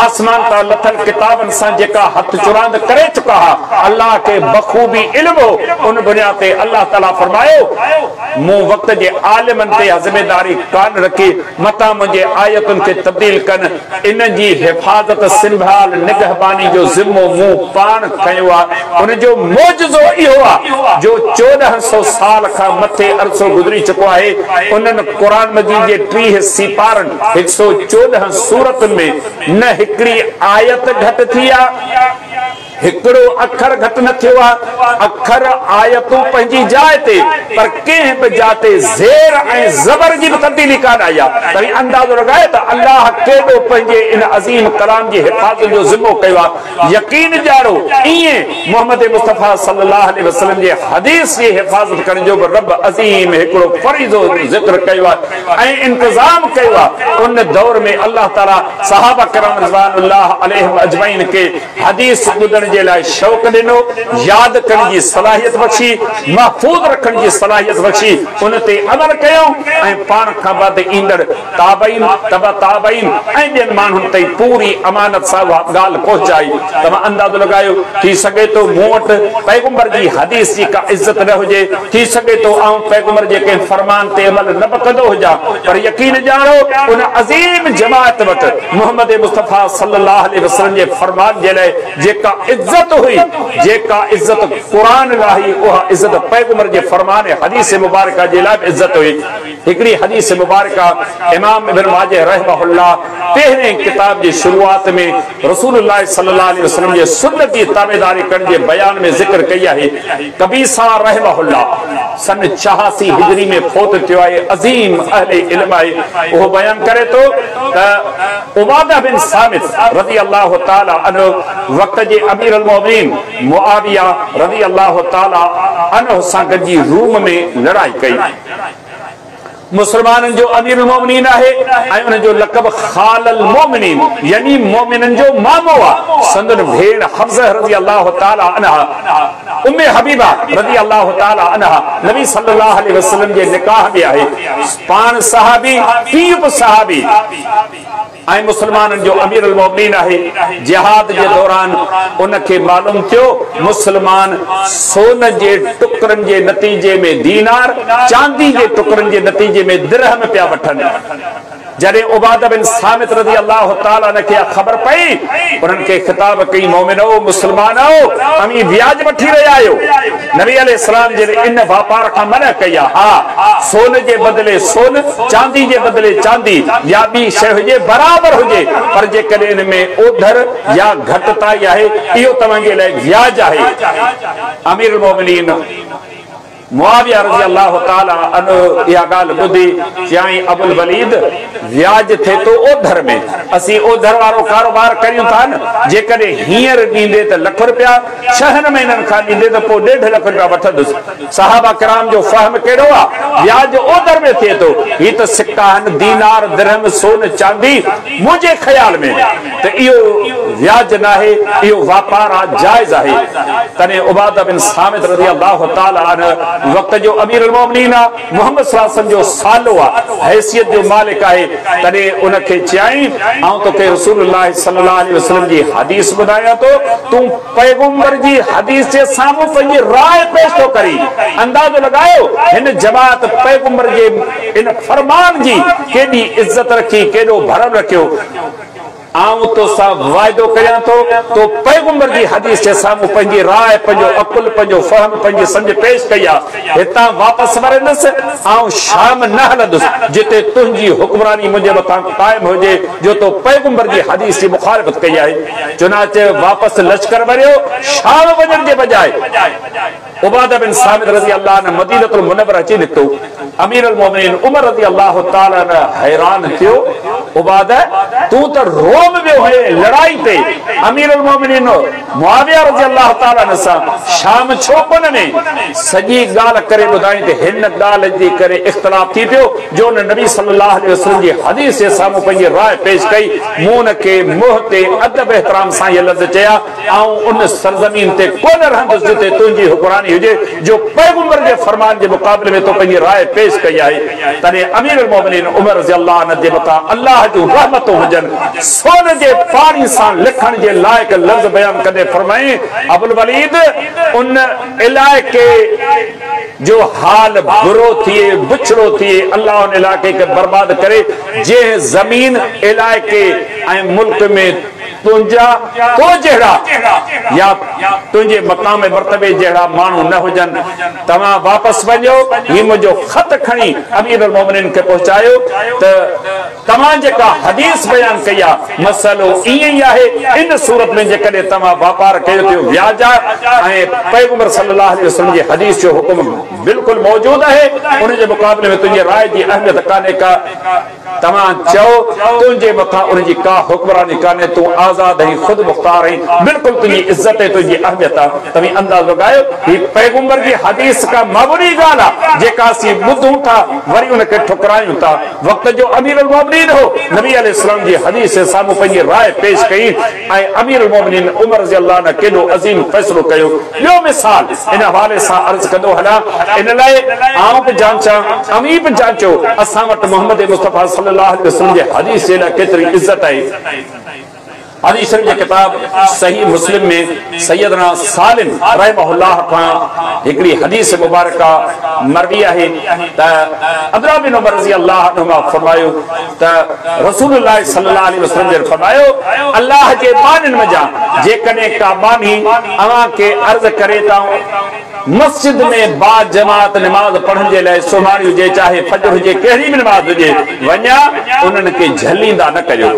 آسمان تان لٿل ڪتابن سان جيڪا هٿ چراند ڪري چڪا ها، الله کي بخوبي علم هو، ان بنياد تي الله تعاليٰ فرمايو، مون وقت جي عالمن تي اها ذميداري ڪانه رکي، متان منهنجي آيتن کي تبديل ڪن، ان جي حفاظت، سنڀال، نگهباني جو ذمو مون پاڻ کنيو آهي. ان جو معجزو اهو آهي جو 1400 سال کان مٿي عرصو گذري چڪو آهي، انهن قرآن مجيد جي 30 سيپارن، 114 سورتن ۾ نه هڪڙي آيت گهٽ ٿي آهي، هڪڙو اکر گهٽ نه ٿيو آهي، اکر، آيتون پنهنجي جاء تي، پر ڪنهن به جاء تي زير ۽ زبر جي به تبديلي ڪانه آئي آهي. توهين اندازو لڳايو ته الله ڪيڏو پنهنجي ان عظيم ڪلام جي حفاظت جو ذمو ڪيو آهي. يقين ڄاڻو ائين محمد مصطفيٰ صلي الله عليه وسلم جي حديث جي حفاظت ڪرڻ جو به رب عظيم هڪڙو فريضو ذڪر ڪيو آهي ۽ انتظام ڪيو آهي. ان دور ۾ الله تعاليٰ صحابه ڪرام رضوان الله عليهم اجمعين کي حديث ٻڌڻ جي لاء شوق ڏنو، ياد ڪرڻ جي صلاحيت بخشي، محفوظ رکڻ جي صلاحيت بخشي، ان تي عمل ڪيائون ۽ پاڻ کان بعد ايندڙ تابعين، تبع تابعين ۽ ٻين ماڻهن تائين پوري امانت سان اها ڳالهه پهچائي. توهان اندازو لڳايو، ٿي سگهي ٿو مون وٽ پيغمبر جي حديث جي ڪا عزت نه هجي، ٿي سگهي ٿو آئون پيغمبر جي ڪنهن فرمان تي عمل نه به ڪندو هجان، پر يقين ڄاڻو ان عظيم جماعت وٽ محمد مصطفيٰ صلي الله عليه وسلم جي فرمان جي لاء جيڪا عزت هئي، جيڪا عزت قرآن لاء هئي، اها عزت پيغمبر جي فرمان حديث مبارڪه جي لاء به عزت هئي. هڪڙي حديث مبارڪه امام ابن ماجه رحمه الله پهرين ڪتاب جي شروعات ۾ رسول الله صلي الله عليه وسلم جي سنت جي تابعداري ڪرڻ جي بيان ۾ ذڪر ڪئي آهي. قبيصه رحمه الله سن 86 هجري ۾ فوت ٿيو آهي، عظيم اهل علم آهي، اهو بيان ڪري ٿو ته عباده بن صامت رضي الله تعالٰي عنه وقت جي امير المؤمنين معاويه رضي الله تعالٰي عنه سان گڏجي روم ۾ لڙائي ڪئي. مسلمانن جو امير المومنين آهي ۽ ان جو لقب خال المومنين يعني مومنن جو مامو آهي. سندن ڀيڻ حفصه رضي الله تعالٰي عنها ام حبيبه رضي الله تعالٰي عنها نبي صلي الله عليه وسلم جي نڪاح ۾ آهي. پاڻ صحابي، پيء به صحابي. ۽ مسلمانن جو امير المومنين آهي، جهاد جي دوران ان کي معلوم ٿيو مسلمان سون جي ٽڪرن جي نتيجي ۾ دينار، چاندي جي ٽڪرن جي نتيجي ۾ درهم پيا وٺن. جڏهن عباده بن صامت رضي الله تعالٰي عنه کي اها خبر پئي، انهن کي خطاب ڪئي، مؤمنؤ، مسلمانؤ، اوهين وياج وٺي رهيا آهيو. نبي عليه السلام جن ان واپار کان منع ڪئي آهي. ها، سون جي بدلي سون، چاندي جي بدلي چاندي يا ٻي شيء هجي، برابر هجي، پر جيڪڏهن ان ۾ اوڌر يا گهٽتائي آهي، اهو توهان جي لاء وياج آهي. امير المؤمنين معاويه رضي الله تعالٰي عنه اها ڳالهه ٻڌي چيائين، ابوالوليد! وياج ٿئي ٿو اوڌر ۾، اسين اوڌر وارو ڪاروبار ڪريون ٿا نه، جيڪڏهن هينئر ڏيندي ته لک رپيا، ڇهن مهينن کان ڏيندي ته پوء ڏيڍ لک رپيا وٺندس. صحابه ڪرام جو فهم ڪهڙو آ؟ وياج اوڌر ۾ ٿئي ٿو، هي ته سڪا آهن، دينار، درهم، سون، چاندي، منهنجي خيال ۾ ته اهو وياج ناهي، اهو واپار آ، جائز آهي. تڏهن عباده بن صامت رضي الله تعالٰي عنه وقت جو امير المومنين آ، محمد صلي الله عليه وسلم جو سالو آ، حيثيت جو مالڪ آهي، تڏهن ان کي چيائين، آئون توکي رسول الله صلي الله عليه وسلم جي حديث ٻڌايان ٿو، تون پيغمبر جي حديث جي سامهون پنهنجي راء پيش ٿو ڪرين، اندازو لڳايو هن جماعت پيغمبر جي ان فرمان جي ڪيڏي عزت رکي، ڪيڏو ڀرم رکيو. آئون توسان واعدو ڪريان ٿو، تو پيغمبر جي حديث جي سامهون پنهنجي راء، پنهنجو عقل، پنهنجو فهم، پنهنجي سمجهه پيش ڪئي آ. هتان واپس ورندس، آئون شام نه هلندس، جتي تنهنجي حڪمراني منهنجي مٿان قائم هجي، جو تو پيغمبر جي حديث جي مخالفت ڪئي آهي. چنانچه واپس لشڪر وريو، شام وڃڻ جي بجاء. عباده بن صامت رضي الله عنه مدينة المنوره اچي نڪتو. امير المومنين عمر رضي الله تعالٰي عنه حيران ٿيو، عباده تون ته روم ويو هئين لڙائي تي، امير المومنين معاويه رضي الله تعالٰي عنه سان شام ڇو ڪونه وئين؟ سڄي ڳالهه ڪري ٻڌائين ته هن ڳالهه جي ڪري اختلاف ٿي پيو جو ان نبي صلي الله عليه وسلم جي حديث جي سامهون پنهنجي راء پيش ڪئي، مون ان کي منهن تي ادب احترام سان اهي لفظ چيا، آئون ان سرزمين تي ڪونه رهندس جتي تنهنجي حڪمراني هجي، جو پيغمبر جي فرمان جي مقابلي ۾ تو پنهنجي راء پيش ڪئي آهي. تڏهن امير المومنين عمر رضي الله عنه جي مٿان الله جون رحمتون هجن، سون جي پاڻي سان لکڻ جي لائق لفظ بيان ڪندي فرمائين، ابوالوليد! ان علائقي جو حال برو ٿئي، بڇڙو ٿئي، الله ان علائقي کي برباد ڪري، جنهن زمين، علائقي ۽ ملڪ ۾ تنهنجا، تو جهڙا يا تنهنجي مقام ۽ مرتبي جهڙا ماڻهو نه هجن. توهان واپس وڃو، هي منهنجو خط کڻي امير المومنين کي پهچايو ته توهان جيڪا حديث بيان ڪئي آهي، مسئلو ائين ئي آهي، ان صورت ۾ جيڪڏهن توهان واپار ڪيو ته اهو وياج آهي ۽ پيغمبر صلي الله عليه وسلم جي حديث جو حڪم بلڪل موجود آهي، ان جي مقابلي ۾ تنهنجي راء جي اهميت ڪانهي ڪا. توهان چئو، تنهنجي مٿان ان جي ڪا حڪمراني ڪانهي، تون آزاد آهين، خود مختار آهين، بلڪل تنهنجي عزت ۽ تنهنجي اهميت آهي. توهين اندازو لڳايو، هي پيغمبر جي حديث ڪا معمولي ڳالهه آهي، جيڪا اسين ٻڌون ٿا، وري ان کي ٺڪرايون ٿا. وقت جو امير المومنين هو، نبي عليه السلام جي حديث جي سامهون پنهنجي راء پيش ڪئي ۽ امير المومنين عمر رضي الله عنه ڪيڏو عظيم فيصلو ڪيو. ٻيو مثال ان حوالي سان عرض ڪندو هلان، ان لاء آئون به جانچان، اوهين به جانچو، اسان وٽ محمد مصطفيٰ صلي الله عليه وسلم جي حديث جي لاء ڪيتري عزت آهي. حديث شريف جي ڪتاب صحيح مسلم ۾ سيدنا سالم رحمه الله کان هڪڙي حديث مبارڪه مروي آهي ته عبدالله بن عمر رضي الله عنهما فرمايو ته رسول الله صلي الله عليه وسلم جن فرمايو، الله جي ٻانهن منجهان جيڪڏهن ڪا ٻانهي اوهان کي عرض ڪري ته آئون مسجد ۾ باجماعت نماز پڙهڻ جي لاء سمهاڻي هجي چاهي فجر هجي ڪهڙي به نماز هجي وڃان انهن کي جهليندا نه ڪريو.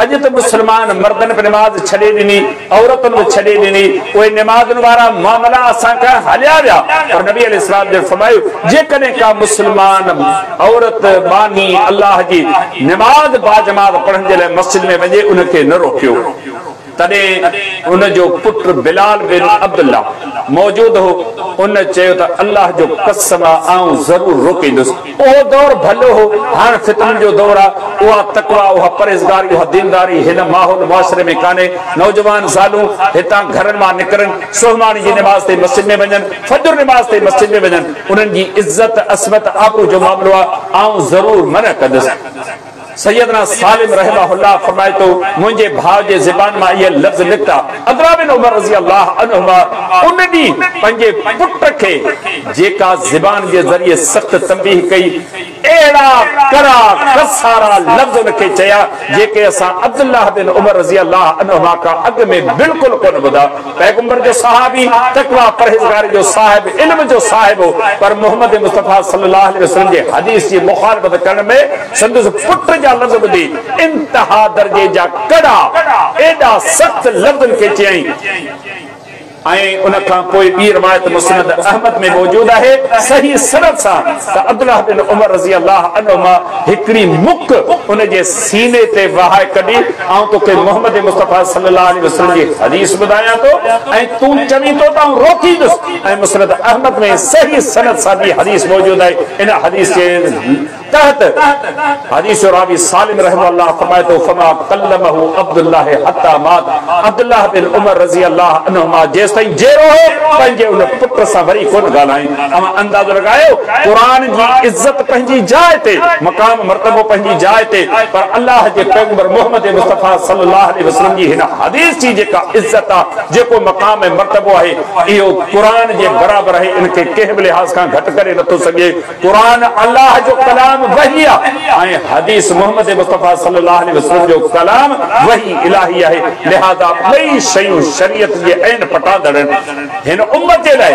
اڄ ته مسلمان مردن به نماز ڇڏي ڏني عورتن به ڇڏي ڏني اهي نمازن وارا معاملا اسان کان هليا ويا پر نبي عليه السلام جن فرمايو جيڪڏهن ڪا مسلمان عورت ٻانهي الله جي نماز باجماعت پڙهڻ جي لاء مسجد ۾ وڃي ان کي نه روڪيو. تڏهن ان جو پٽ بلال بن عبدالله موجود هو، ان چيو ته الله جو قسم آ آئون ضرور روڪيندس. اهو دور ڀلو هو، هاڻ فتنن جو دور آ، اها تقويٰ، اها پرهيزگاري، اها دينداري هن ماحول معاشري ۾ ڪانهي. نوجوان زالون هتان گهرن مان نڪرن، سهماڻي جي نماز تي مسجد ۾ وڃن، فجر نماز تي مسجد ۾ وڃن، انهن جي عزت، عصمت، آبرو جو معاملو آ، آئون ضرور منع ڪندس. سيدنا سالم رحمه الله فرمائي ٿو، منهنجي ڀاء جي زبان مان اهي لفظ نڪتا، عبدالله بن عمر رضي الله عنهما ان ڏينهن پنهنجي پٽ کي جيڪا زبان جي ذريعي سخت تنبيهه ڪئي، اهڙا ڪڙا ڪسارا لفظ ان کي چيا، جيڪي اسان عبدالله بن عمر رضي الله عنهما کان اڳ ۾ بلڪل ڪونه ٻڌا. پيغمبر جو صحابي، تقويٰ پرهيزگاري جو صاحب، علم جو صاحب هو، پر محمد مصطفيٰ صلي الله عليه وسلم جي حديث جي مخالفت ڪرڻ ۾ سندس پٽ جا لفظ ٻڌي انتها درجي جا ڪڙا، ايڏا سخت لفظ ان کي چيائين. ۽ ان کان پوء ٻي روايت مسند احمد ۾ موجود آهي صحيح سند سان ته عبدالله بن عمر رضي الله عنهما هڪڙي مڪ ان جي سيني تي وهائي ڪڍي، آئون توکي محمد مصطفيٰ صلي الله عليه وسلم جي حديث ٻڌايان ٿو ۽ تون چوين ٿو ته آئون روڪيندس. ۽ مسند احمد ۾ صحيح سند سان ٻي حديث موجود آهي، ان حديث جي تحت حديث جو راوي سالم رحمه الله فرمائي ٿو، فما ڪلمه عبدالله حتي مات، عبدالله بن عمر رضي الله عنهما جيستائين جيئرو هو پنهنجي ان پٽ سان وري ڪونه ڳالهايائين. اوهان اندازو لڳايو قرآن جي عزت پنهنجي جاء تي، مقام مرتبو پنهنجي جاء تي، پر الله جي پيغمبر محمد مصطفيٰ صلي الله عليه وسلم جي هن حديث جي جيڪا عزت آ، جيڪو مقام ۽ مرتبو آهي، اهو قرآن جي برابر آهي، ان کي ڪنهن به لحاظ کان گهٽ ڪري نٿو سگهجي. قرآن الله جو ڪلام وحي آهي ۽ حديث محمد مصطفيٰ صلي الله عليه وسلم جو ڪلام وحي الاهي آهي، لهذا ٻئي شيون شريعت جي عين پٽاندڙ آهن. هن امت جي لاء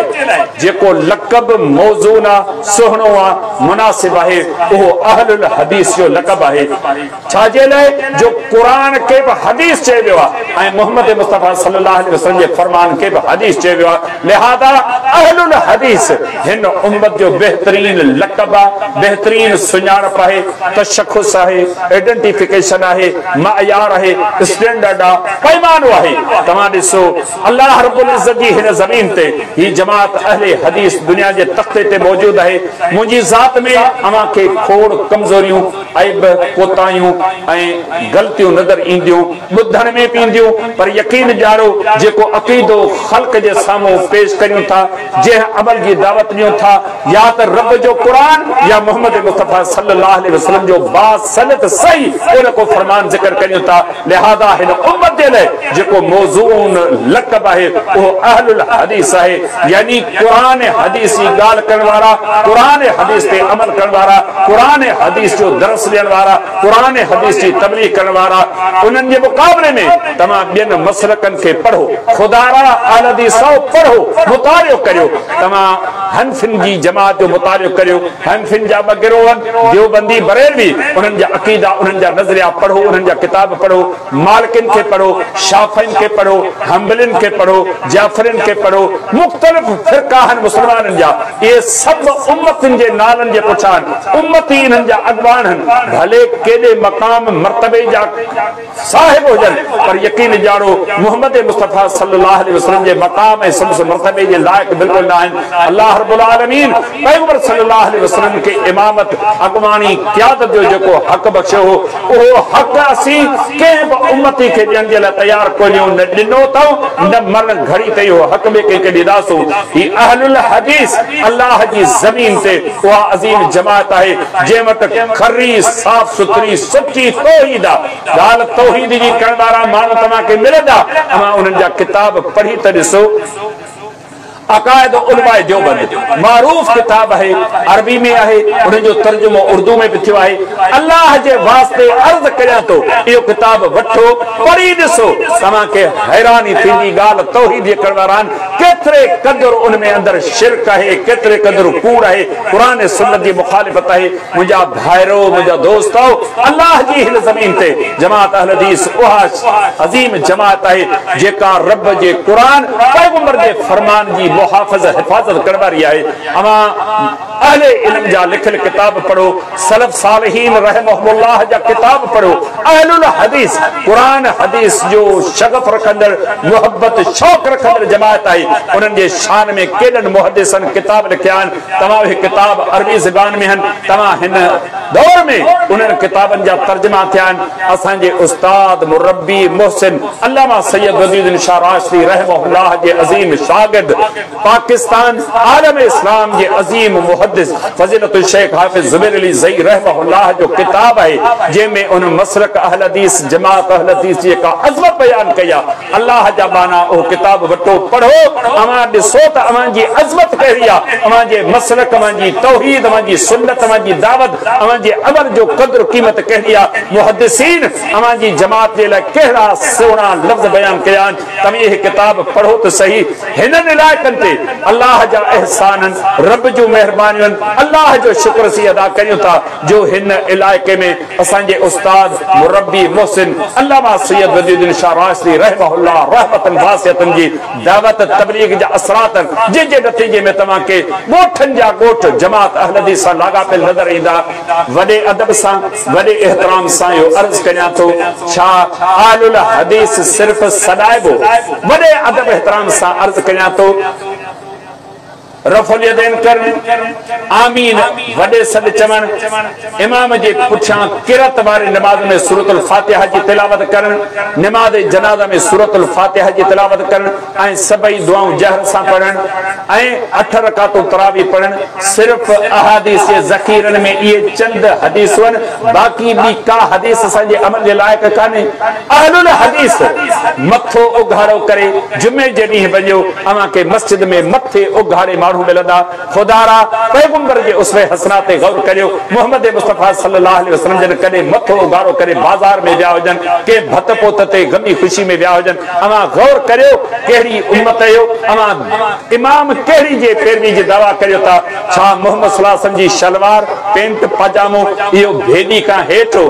جيڪو لقب موزون آ، سهڻو آ، مناسب آهي، اهو اهل الحديث جو لقب آهي. ڇا جي لاء جو قرآن کي به حديث چيو ويو آهي ۽ محمد مصطفيٰ صلي الله عليه وسلم جي فرمان کي به حديث چيو ويو آهي، لهذا اهل الحديث هن امت جو بهترين لقب آهي، بهترين سڃاڻپ آهي، تشخص آهي، آئيڊنٽيفڪيشن آهي، معيار آهي، اسٽينڊرڊ آهي، پيمانو آهي. توهان ڏسو الله رب العزت جي هن زمين تي هي جماعت اهل حديث دنيا جي تختي تي موجود آهي، منهنجي ذات ۾ اوهان کي کوڙ ڪمزوريون، عيب، ڪوتاهيون ۽ غلطيون نظر اينديون، ٻڌڻ ۾ به اينديون، پر يقين ڄاڻو جيڪو عقيدو خلق جي سامهون پيش ڪريون ٿا، جنهن عمل جي دعوت ڏيون ٿا، يا ته رب جو قرآن يا محمد مصطفيٰ صلي الله عليه وسلم جو باسند صحيح ڪو نه ڪو فرمان ذڪر ڪريون ٿا، لهذا هن امت جي لاء جيڪو موزون لقب آهي اهو اهل الحديث آهي، يعني قرآن حديث جي ڳالهه ڪرڻ وارا، قرآن حديث تي عمل ڪرڻ وارا، قرآن حديث جو درس ڏيڻ وارا، قرآن حديث جي تبليغ ڪرڻ وارا، انهن جي مقابلي ۾ توهان ٻين مسلڪن کي پڙهو، خدارا اهل حديثؤ پڙهو، مطالعو ڪريو، توهان حنفين جي جماعت جو مطالعو ڪريو، حنفين جا ٻه گروهه آهن، ديوبندي، بريلوي، انهن جا عقيدا، انهن جا نظريا پڙهو، انهن جا ڪتاب پڙهو، مالڪين کي پڙهو، شافعين کي پڙهو، حنبلين کي پڙهو، جعفرين کي پڙهو، مختلف فرقا آهن مسلمانن جا، اهي سڀ امتين جي نالن جي پٺيان آهن، امتي انهن جا اڳواڻ آهن، ڀلي ڪيڏي مقام مرتبي جا صاحب هجن، پر يقين ڄاڻو محمد مصطفيٰ صلي الله عليه وسلم جي مقام ۽ سندس مرتبي جي لائق بلڪل نه آهن. الله رب العالمين پيغمبر صلي الله عليه وسلم کي امامت، اڳواڻي، قيادت جو جيڪو حق بخشيو هو، اهو حق اسين ڪنهن به امتي کي ڏيڻ جي لاء تيار ڪونهيون، نه ڏنو اٿئون، نه مرڻ گهڙي تائين اهو حق ٻئي ڪنهن کي ڏينداسون. هي اهل الحديث الله جي زمين تي اها عظيم جماعت آهي، جنهن وٽ کري، صاف سٿري، سچي توحيد آ. ڳالهه توحيد جي ڪرڻ وارا ماڻهو توهان کي ملندا، اوهان انهن جا ڪتاب پڙهي ته ڏسو. عقائد علماء ديوبند معروف ڪتاب آهي، عربي ۾ آهي، ان جو ترجمو اردو ۾ به ٿيو آهي. الله جي واسطي عرض ڪريان ٿو اهو ڪتاب وٺو پڙهي ڏسو توهان کي حيراني ٿيندي ڳالهه توحيد جي ڪرڻ وارا آهن ڪيتري قدر ان ۾ اندر شرڪ آهي ڪيتري قدر ڪوڙ آهي قرآن ۽ سنت جي مخالفت آهي منهنجا ڀائرو منهنجا دوستو الله جي هن زمين تي جماعت اهل حديث اها عظيم جماعت آهي جيڪا رب جي قرآن پيغمبر جي فرمان جي محافظ حفاظت ڪرڻ واري آهي. اوهان اهل علم جا لکيل ڪتاب پڙهو، سلف صالحين رحمهم الله جا ڪتاب پڙهو، اهل الحديث قرآن حديث جو شغف رکندڙ محبت شوق رکندڙ جماعت آهي، انهن جي شان ۾ ڪيڏن محدثن ڪتاب لکيا آهن، توهان اهي ڪتاب عربي زبان ۾ آهن، توهان هن دور ۾ انهن ڪتابن جا ترجما ٿيا آهن. اسان جي استاد مربي محسن علامه سيد وديع الدين شاهه راشدي رحمه الله جي عظيم شاگرد پاڪستان عالم اسلام جي عظيم محدث. محدث فضيلة الشيخ حافظ زبير علي زئي رحمه الله جو ڪتاب آهي، جنهن ۾ ان مسلڪ اهل حديث، جماعت اهل حديث جي جيڪا عظمت بيان ڪئي آهي. الله جا ٻانها اهو ڪتاب وٺو پڙهو، اوهان ڏسو ته اوهان جي عظمت ڪهڙي آهي، اوهان جي مسلڪ، اوهان جي توحيد، اوهان جي سنت، اوهان جي دعوت، اوهان جي عمل جو قدر قيمت ڪهڙي آهي. محدثين اوهان جي جماعت جي لاء ڪهڙا سهڻا لفظ بيان ڪيا آهن. توهين اهي ڪتاب پڙهو ته سهي. هنن علائقن تي الله جا احسان آهن، رب جون مهربانيون آهن، الله جو شڪر اسين ادا ڪريون ٿا جو هن علائقي ۾ اسان جي استاد مربي محسن علامه سيد بديع الدين شاهه راشدي رحمه الله رحمة واسعة جي دعوت تبليغ جا اثرات آهن، جنهن جي نتيجي ۾ توهان کي ڳوٺن جا ڳوٺ جماعت اهل حديث سان لاڳاپيل نظر ايندا. وڏي ادب سان وڏي احترام سان اهو عرض ڪريان ٿو، ڇا اهل الحديث صرف سڏائبو؟ وڏي ادب احترام سان عرض ڪريان ٿو، رفع اليدين ڪرڻ، آمين وڏي سڏ چوڻ، امام جي پٺيان قرت واري نماز ۾ سورة الفاتحه جي تلاوت ڪرڻ، نماز جنازه ۾ سورة الفاتحه جي تلاوت ڪرڻ ۽ سڀئي دعائون جهر سان پڙهڻ ۽ 8 رڪعتون تراويح پڙهڻ، صرف احاديث جي ذخيرن ۾ اهي چند حديثون آهن، باقي ٻي ڪا حديث اسان جي عمل جي لائق ڪانهي. اهل الحديث مٿو اگهاڙو ڪري جمعي جي ڏينهن وڃو، اوهان کي مسجد ۾ مٿي اگهاڙي ماڻهو ملندا. خدارا پيغمبر جي اسوه حسنه تي غور ڪريو، محمد مصطفيٰ صلي الله عليه وسلم جن ڪڏهن مٿو اگهاڙو ڪري بازار ۾ ويا هجن، ڪنهن ڀت پوت تي غمي خوشي ۾ ويا هجن، اوهان غور ڪريو ڪهڙي امت آهيو، اوهان امام ڪهڙي جي پيروي جي دعويٰ ڪريو ٿا؟ ڇا محمد صلي الله عليه وسلم جي شلوار، پينٽ، پاجامو اهو ڀيڏي کان هيٺ هو؟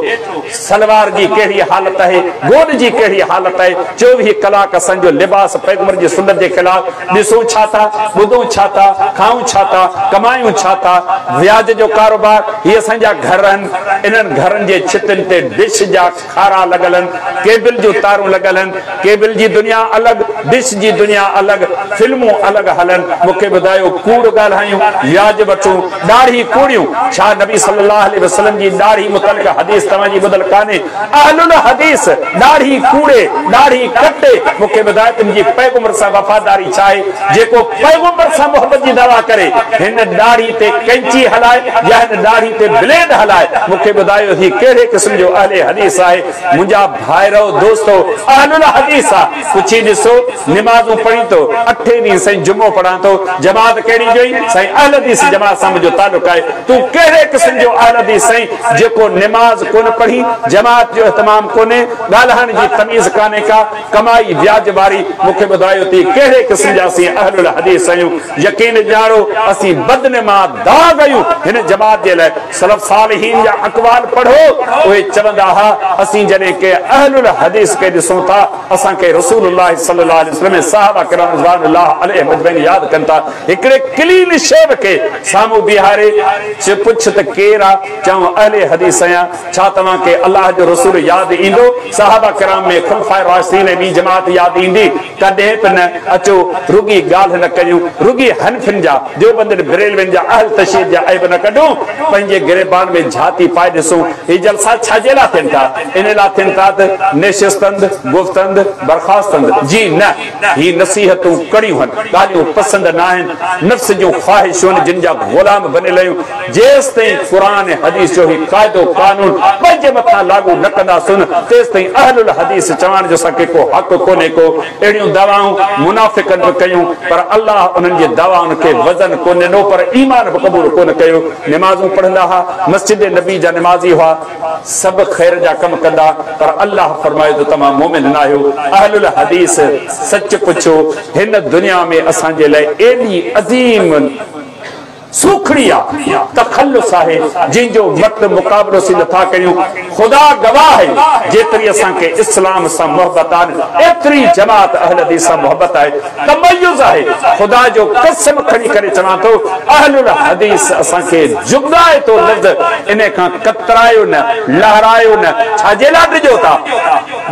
سلوار جي ڪهڙي حالت آهي، گوڏ جي ڪهڙي حالت آهي، 24 ڪلاڪ اسان جو لباس پيغمبر جي سنت جي خلاف، ڏسون ڇا ٿا، ٻڌون ڇا ٿا، کائون ڇا ٿا، ڪمايون ڇا ٿا، وياج جو ڪاروبار، هي اسان جا گهر آهن، انهن گهرن جي ڇتن تي ڊش جا کارا لڳل آهن، ڪيبل جون تارون لڳل آهن، ڪيبل جي دنيا الڳ، ڊش جي دنيا الڳ، فلمون الڳ هلن، مون کي ٻڌايو ڪوڙ ڳالهايون، وياج وٺون، ڏاڙهي ڪوڙيون، ڇا نبي صلي الله عليه وسلم جي ڏاڙهي متعلق حديث توهان جي ٻڌل ڪانهي؟ اهل الحديث ڏاڙهي ڪوڙي، ڏاڙهي ڪٽي، مون کي ٻڌايو تنهنجي پيغمبر سان وفاداري ڇا آهي؟ جيڪو پيغمبر سان محبت جي دعويٰ ڪري، هن ڏاڙهي تي قينچي هلائي يا هن ڏاڙهي تي بليڊ هلائي، مون کي ٻڌايو هي ڪهڙي قسم جو اهل حديث آهي؟ منهنجا ڀائرؤ دوستو اهل الحديث آ، پڇي ڏسو، نمازون پڙهين ٿو، اٺين ڏينهن سائين جمعو پڙهان ٿو، جماعت ڪهڙي جو آهين؟ سائين اهل حديث جماعت سان منهنجو تعلق آهي، تون ڪهڙي قسم جو اهل حديث سائين جيڪو نماز ڪونه پڙهين، جماعت جو اهتمام ڪونهي، ڳالهائڻ جي تميز ڪانهي ڪا، ڪمائي وياج واري، مون کي ٻڌايو ته ڪهڙي قسم جا اسين اهل الحديث آهيون؟ يقين ڄاڻو اسين بدنما داغ آهيون هن جماعت جي لاء. سلف صالحين جا اقوال پڙهو، اهي چوندا ها اسين جڏهن ڪنهن اهل الحديث کي ڏسون ٿا اسان کي رسول الله صلي الله عليه وسلم ۽ صحابه ڪرام رضوان الله عليهم اجمعين ياد ڪن ٿا. هڪڙي ڪلين شيو کي سامهون بيهاري چي پڇ ته ڪير آ؟ چئون اهل حديث آهيان. ڇا توهان کي الله جو رسول ياد ايندو؟ صحابه ڪرام ۾ خلفاء راشدين ۽ ٻي جماعت ياد ايندي؟ ڪڏهن به نه. اچو رڳي ڳالهه نه ڪريون، رڳي حنفين جا، ديوبندين، بريلوين جا، اهل تشيع جا عيب نه ڪڍون، پنهنجي گريبان ۾ جهاتي پائي ڏسون. هي جلسا ڇا جي لاء ٿين ٿا؟ ان لاء ٿين ٿا ته نشستند، گفتند، برخاستند. جي نه، هي نصيحتون ڪڙيون هن، ڳالهيون پسند ناهن، نفس جون خواهشون جن جا غلام بنيل آهيون. جيستائين قرآن ۽ حديث جو هي قاعدو قانون پنهنجي مٿان لاڳو نه ڪنداسون تيستائين اهل الحديث چوڻ جو اسان کي ڪو حق ڪونهي ڪو. اهڙيون دعوائون منافقن به ڪيون پر الله انهن جي دعوائن کي وزن ڪونه ڏنو پر ايمان به قبول ڪونه ڪيو. نمازون پڙهندا ها، مسجد نبي جا نمازي هئا، سڀ خير جا ڪم ڪندا پر الله فرمايو ته توهان مؤمن ناهيو. اهل الحديث سچ پڇو هن دنيا ۾ اسان جي لاء ايڏي عظيم سوکڙي آ، تخلص آهي، جنهن جو مٽ مقابلو اسين نٿا ڪريون. خدا گواهه آهي، جيتري اسان کي اسلام سان محبت آهي، ايتري جماعت اهل حديث سان محبت آهي، تميز آهي. خدا جو قسم کڻي ڪري چوان ٿو، اهل الحديث اسان کي جڳائي ٿو لفظ، انهي کان ڪترايو نه، لهرايو نه، ڇا جي لاء ڊڄو ٿا؟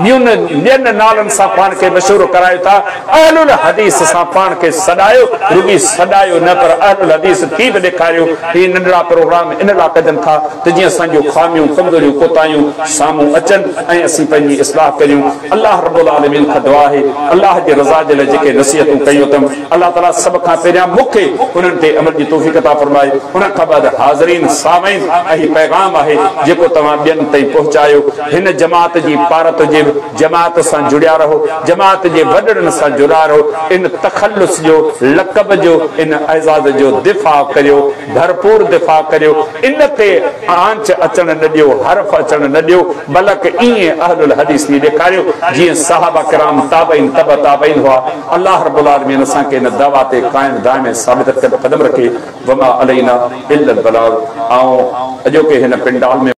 ٻين ٻين نالن سان پاڻ کي مشهور ڪرايو ٿا، اهل الحديث سان پاڻ کي سڏايو، رڳي سڏايو نه پر اهل الحديث ٿي ترغيب ڏيکاريو. هي ننڍڙا پروگرام ان لاء ڪجن ٿا ته جيئن اسان جون خاميون، ڪمزوريون، ڪوتاهيون سامهون اچن ۽ اسين پنهنجي اصلاح ڪريون. الله رب العالمين کان دعا آهي الله جي رضا جي لاء جيڪي نصيحتون ڪيون اٿم الله تعالي سڀ کان پهريان مون کي انهن تي عمل جي توفيق عطا فرمائي. ان کان بعد حاضرين سامعين ۽ هي پيغام آهي جيڪو توهان ٻين تائين پهچايو. هن جماعت جي پارت هجي جماعت سان جڙيا رهو، جماعت جي وڏڙن سان جڙيا رهو، ان تخلص جو، لقب جو، ان اعزاز جو دفاع ڪريو، ڀرپور دفاع ڪريو، ان تي آنچ اچڻ نه ڏيو، حرف اچڻ نه ڏيو، بلڪ ائين اهل الحديث ٿي ڏيکاريو جيئن صحابه ڪرام، تابعين، تبع تابعين هئا. الله رب العالمين اسان کي ان دعويٰ تي قائم دائم ۽ ثابت قدم رکي. وما علينا الا البلاغ. آئون اڄوڪي هن پنڊال ۾.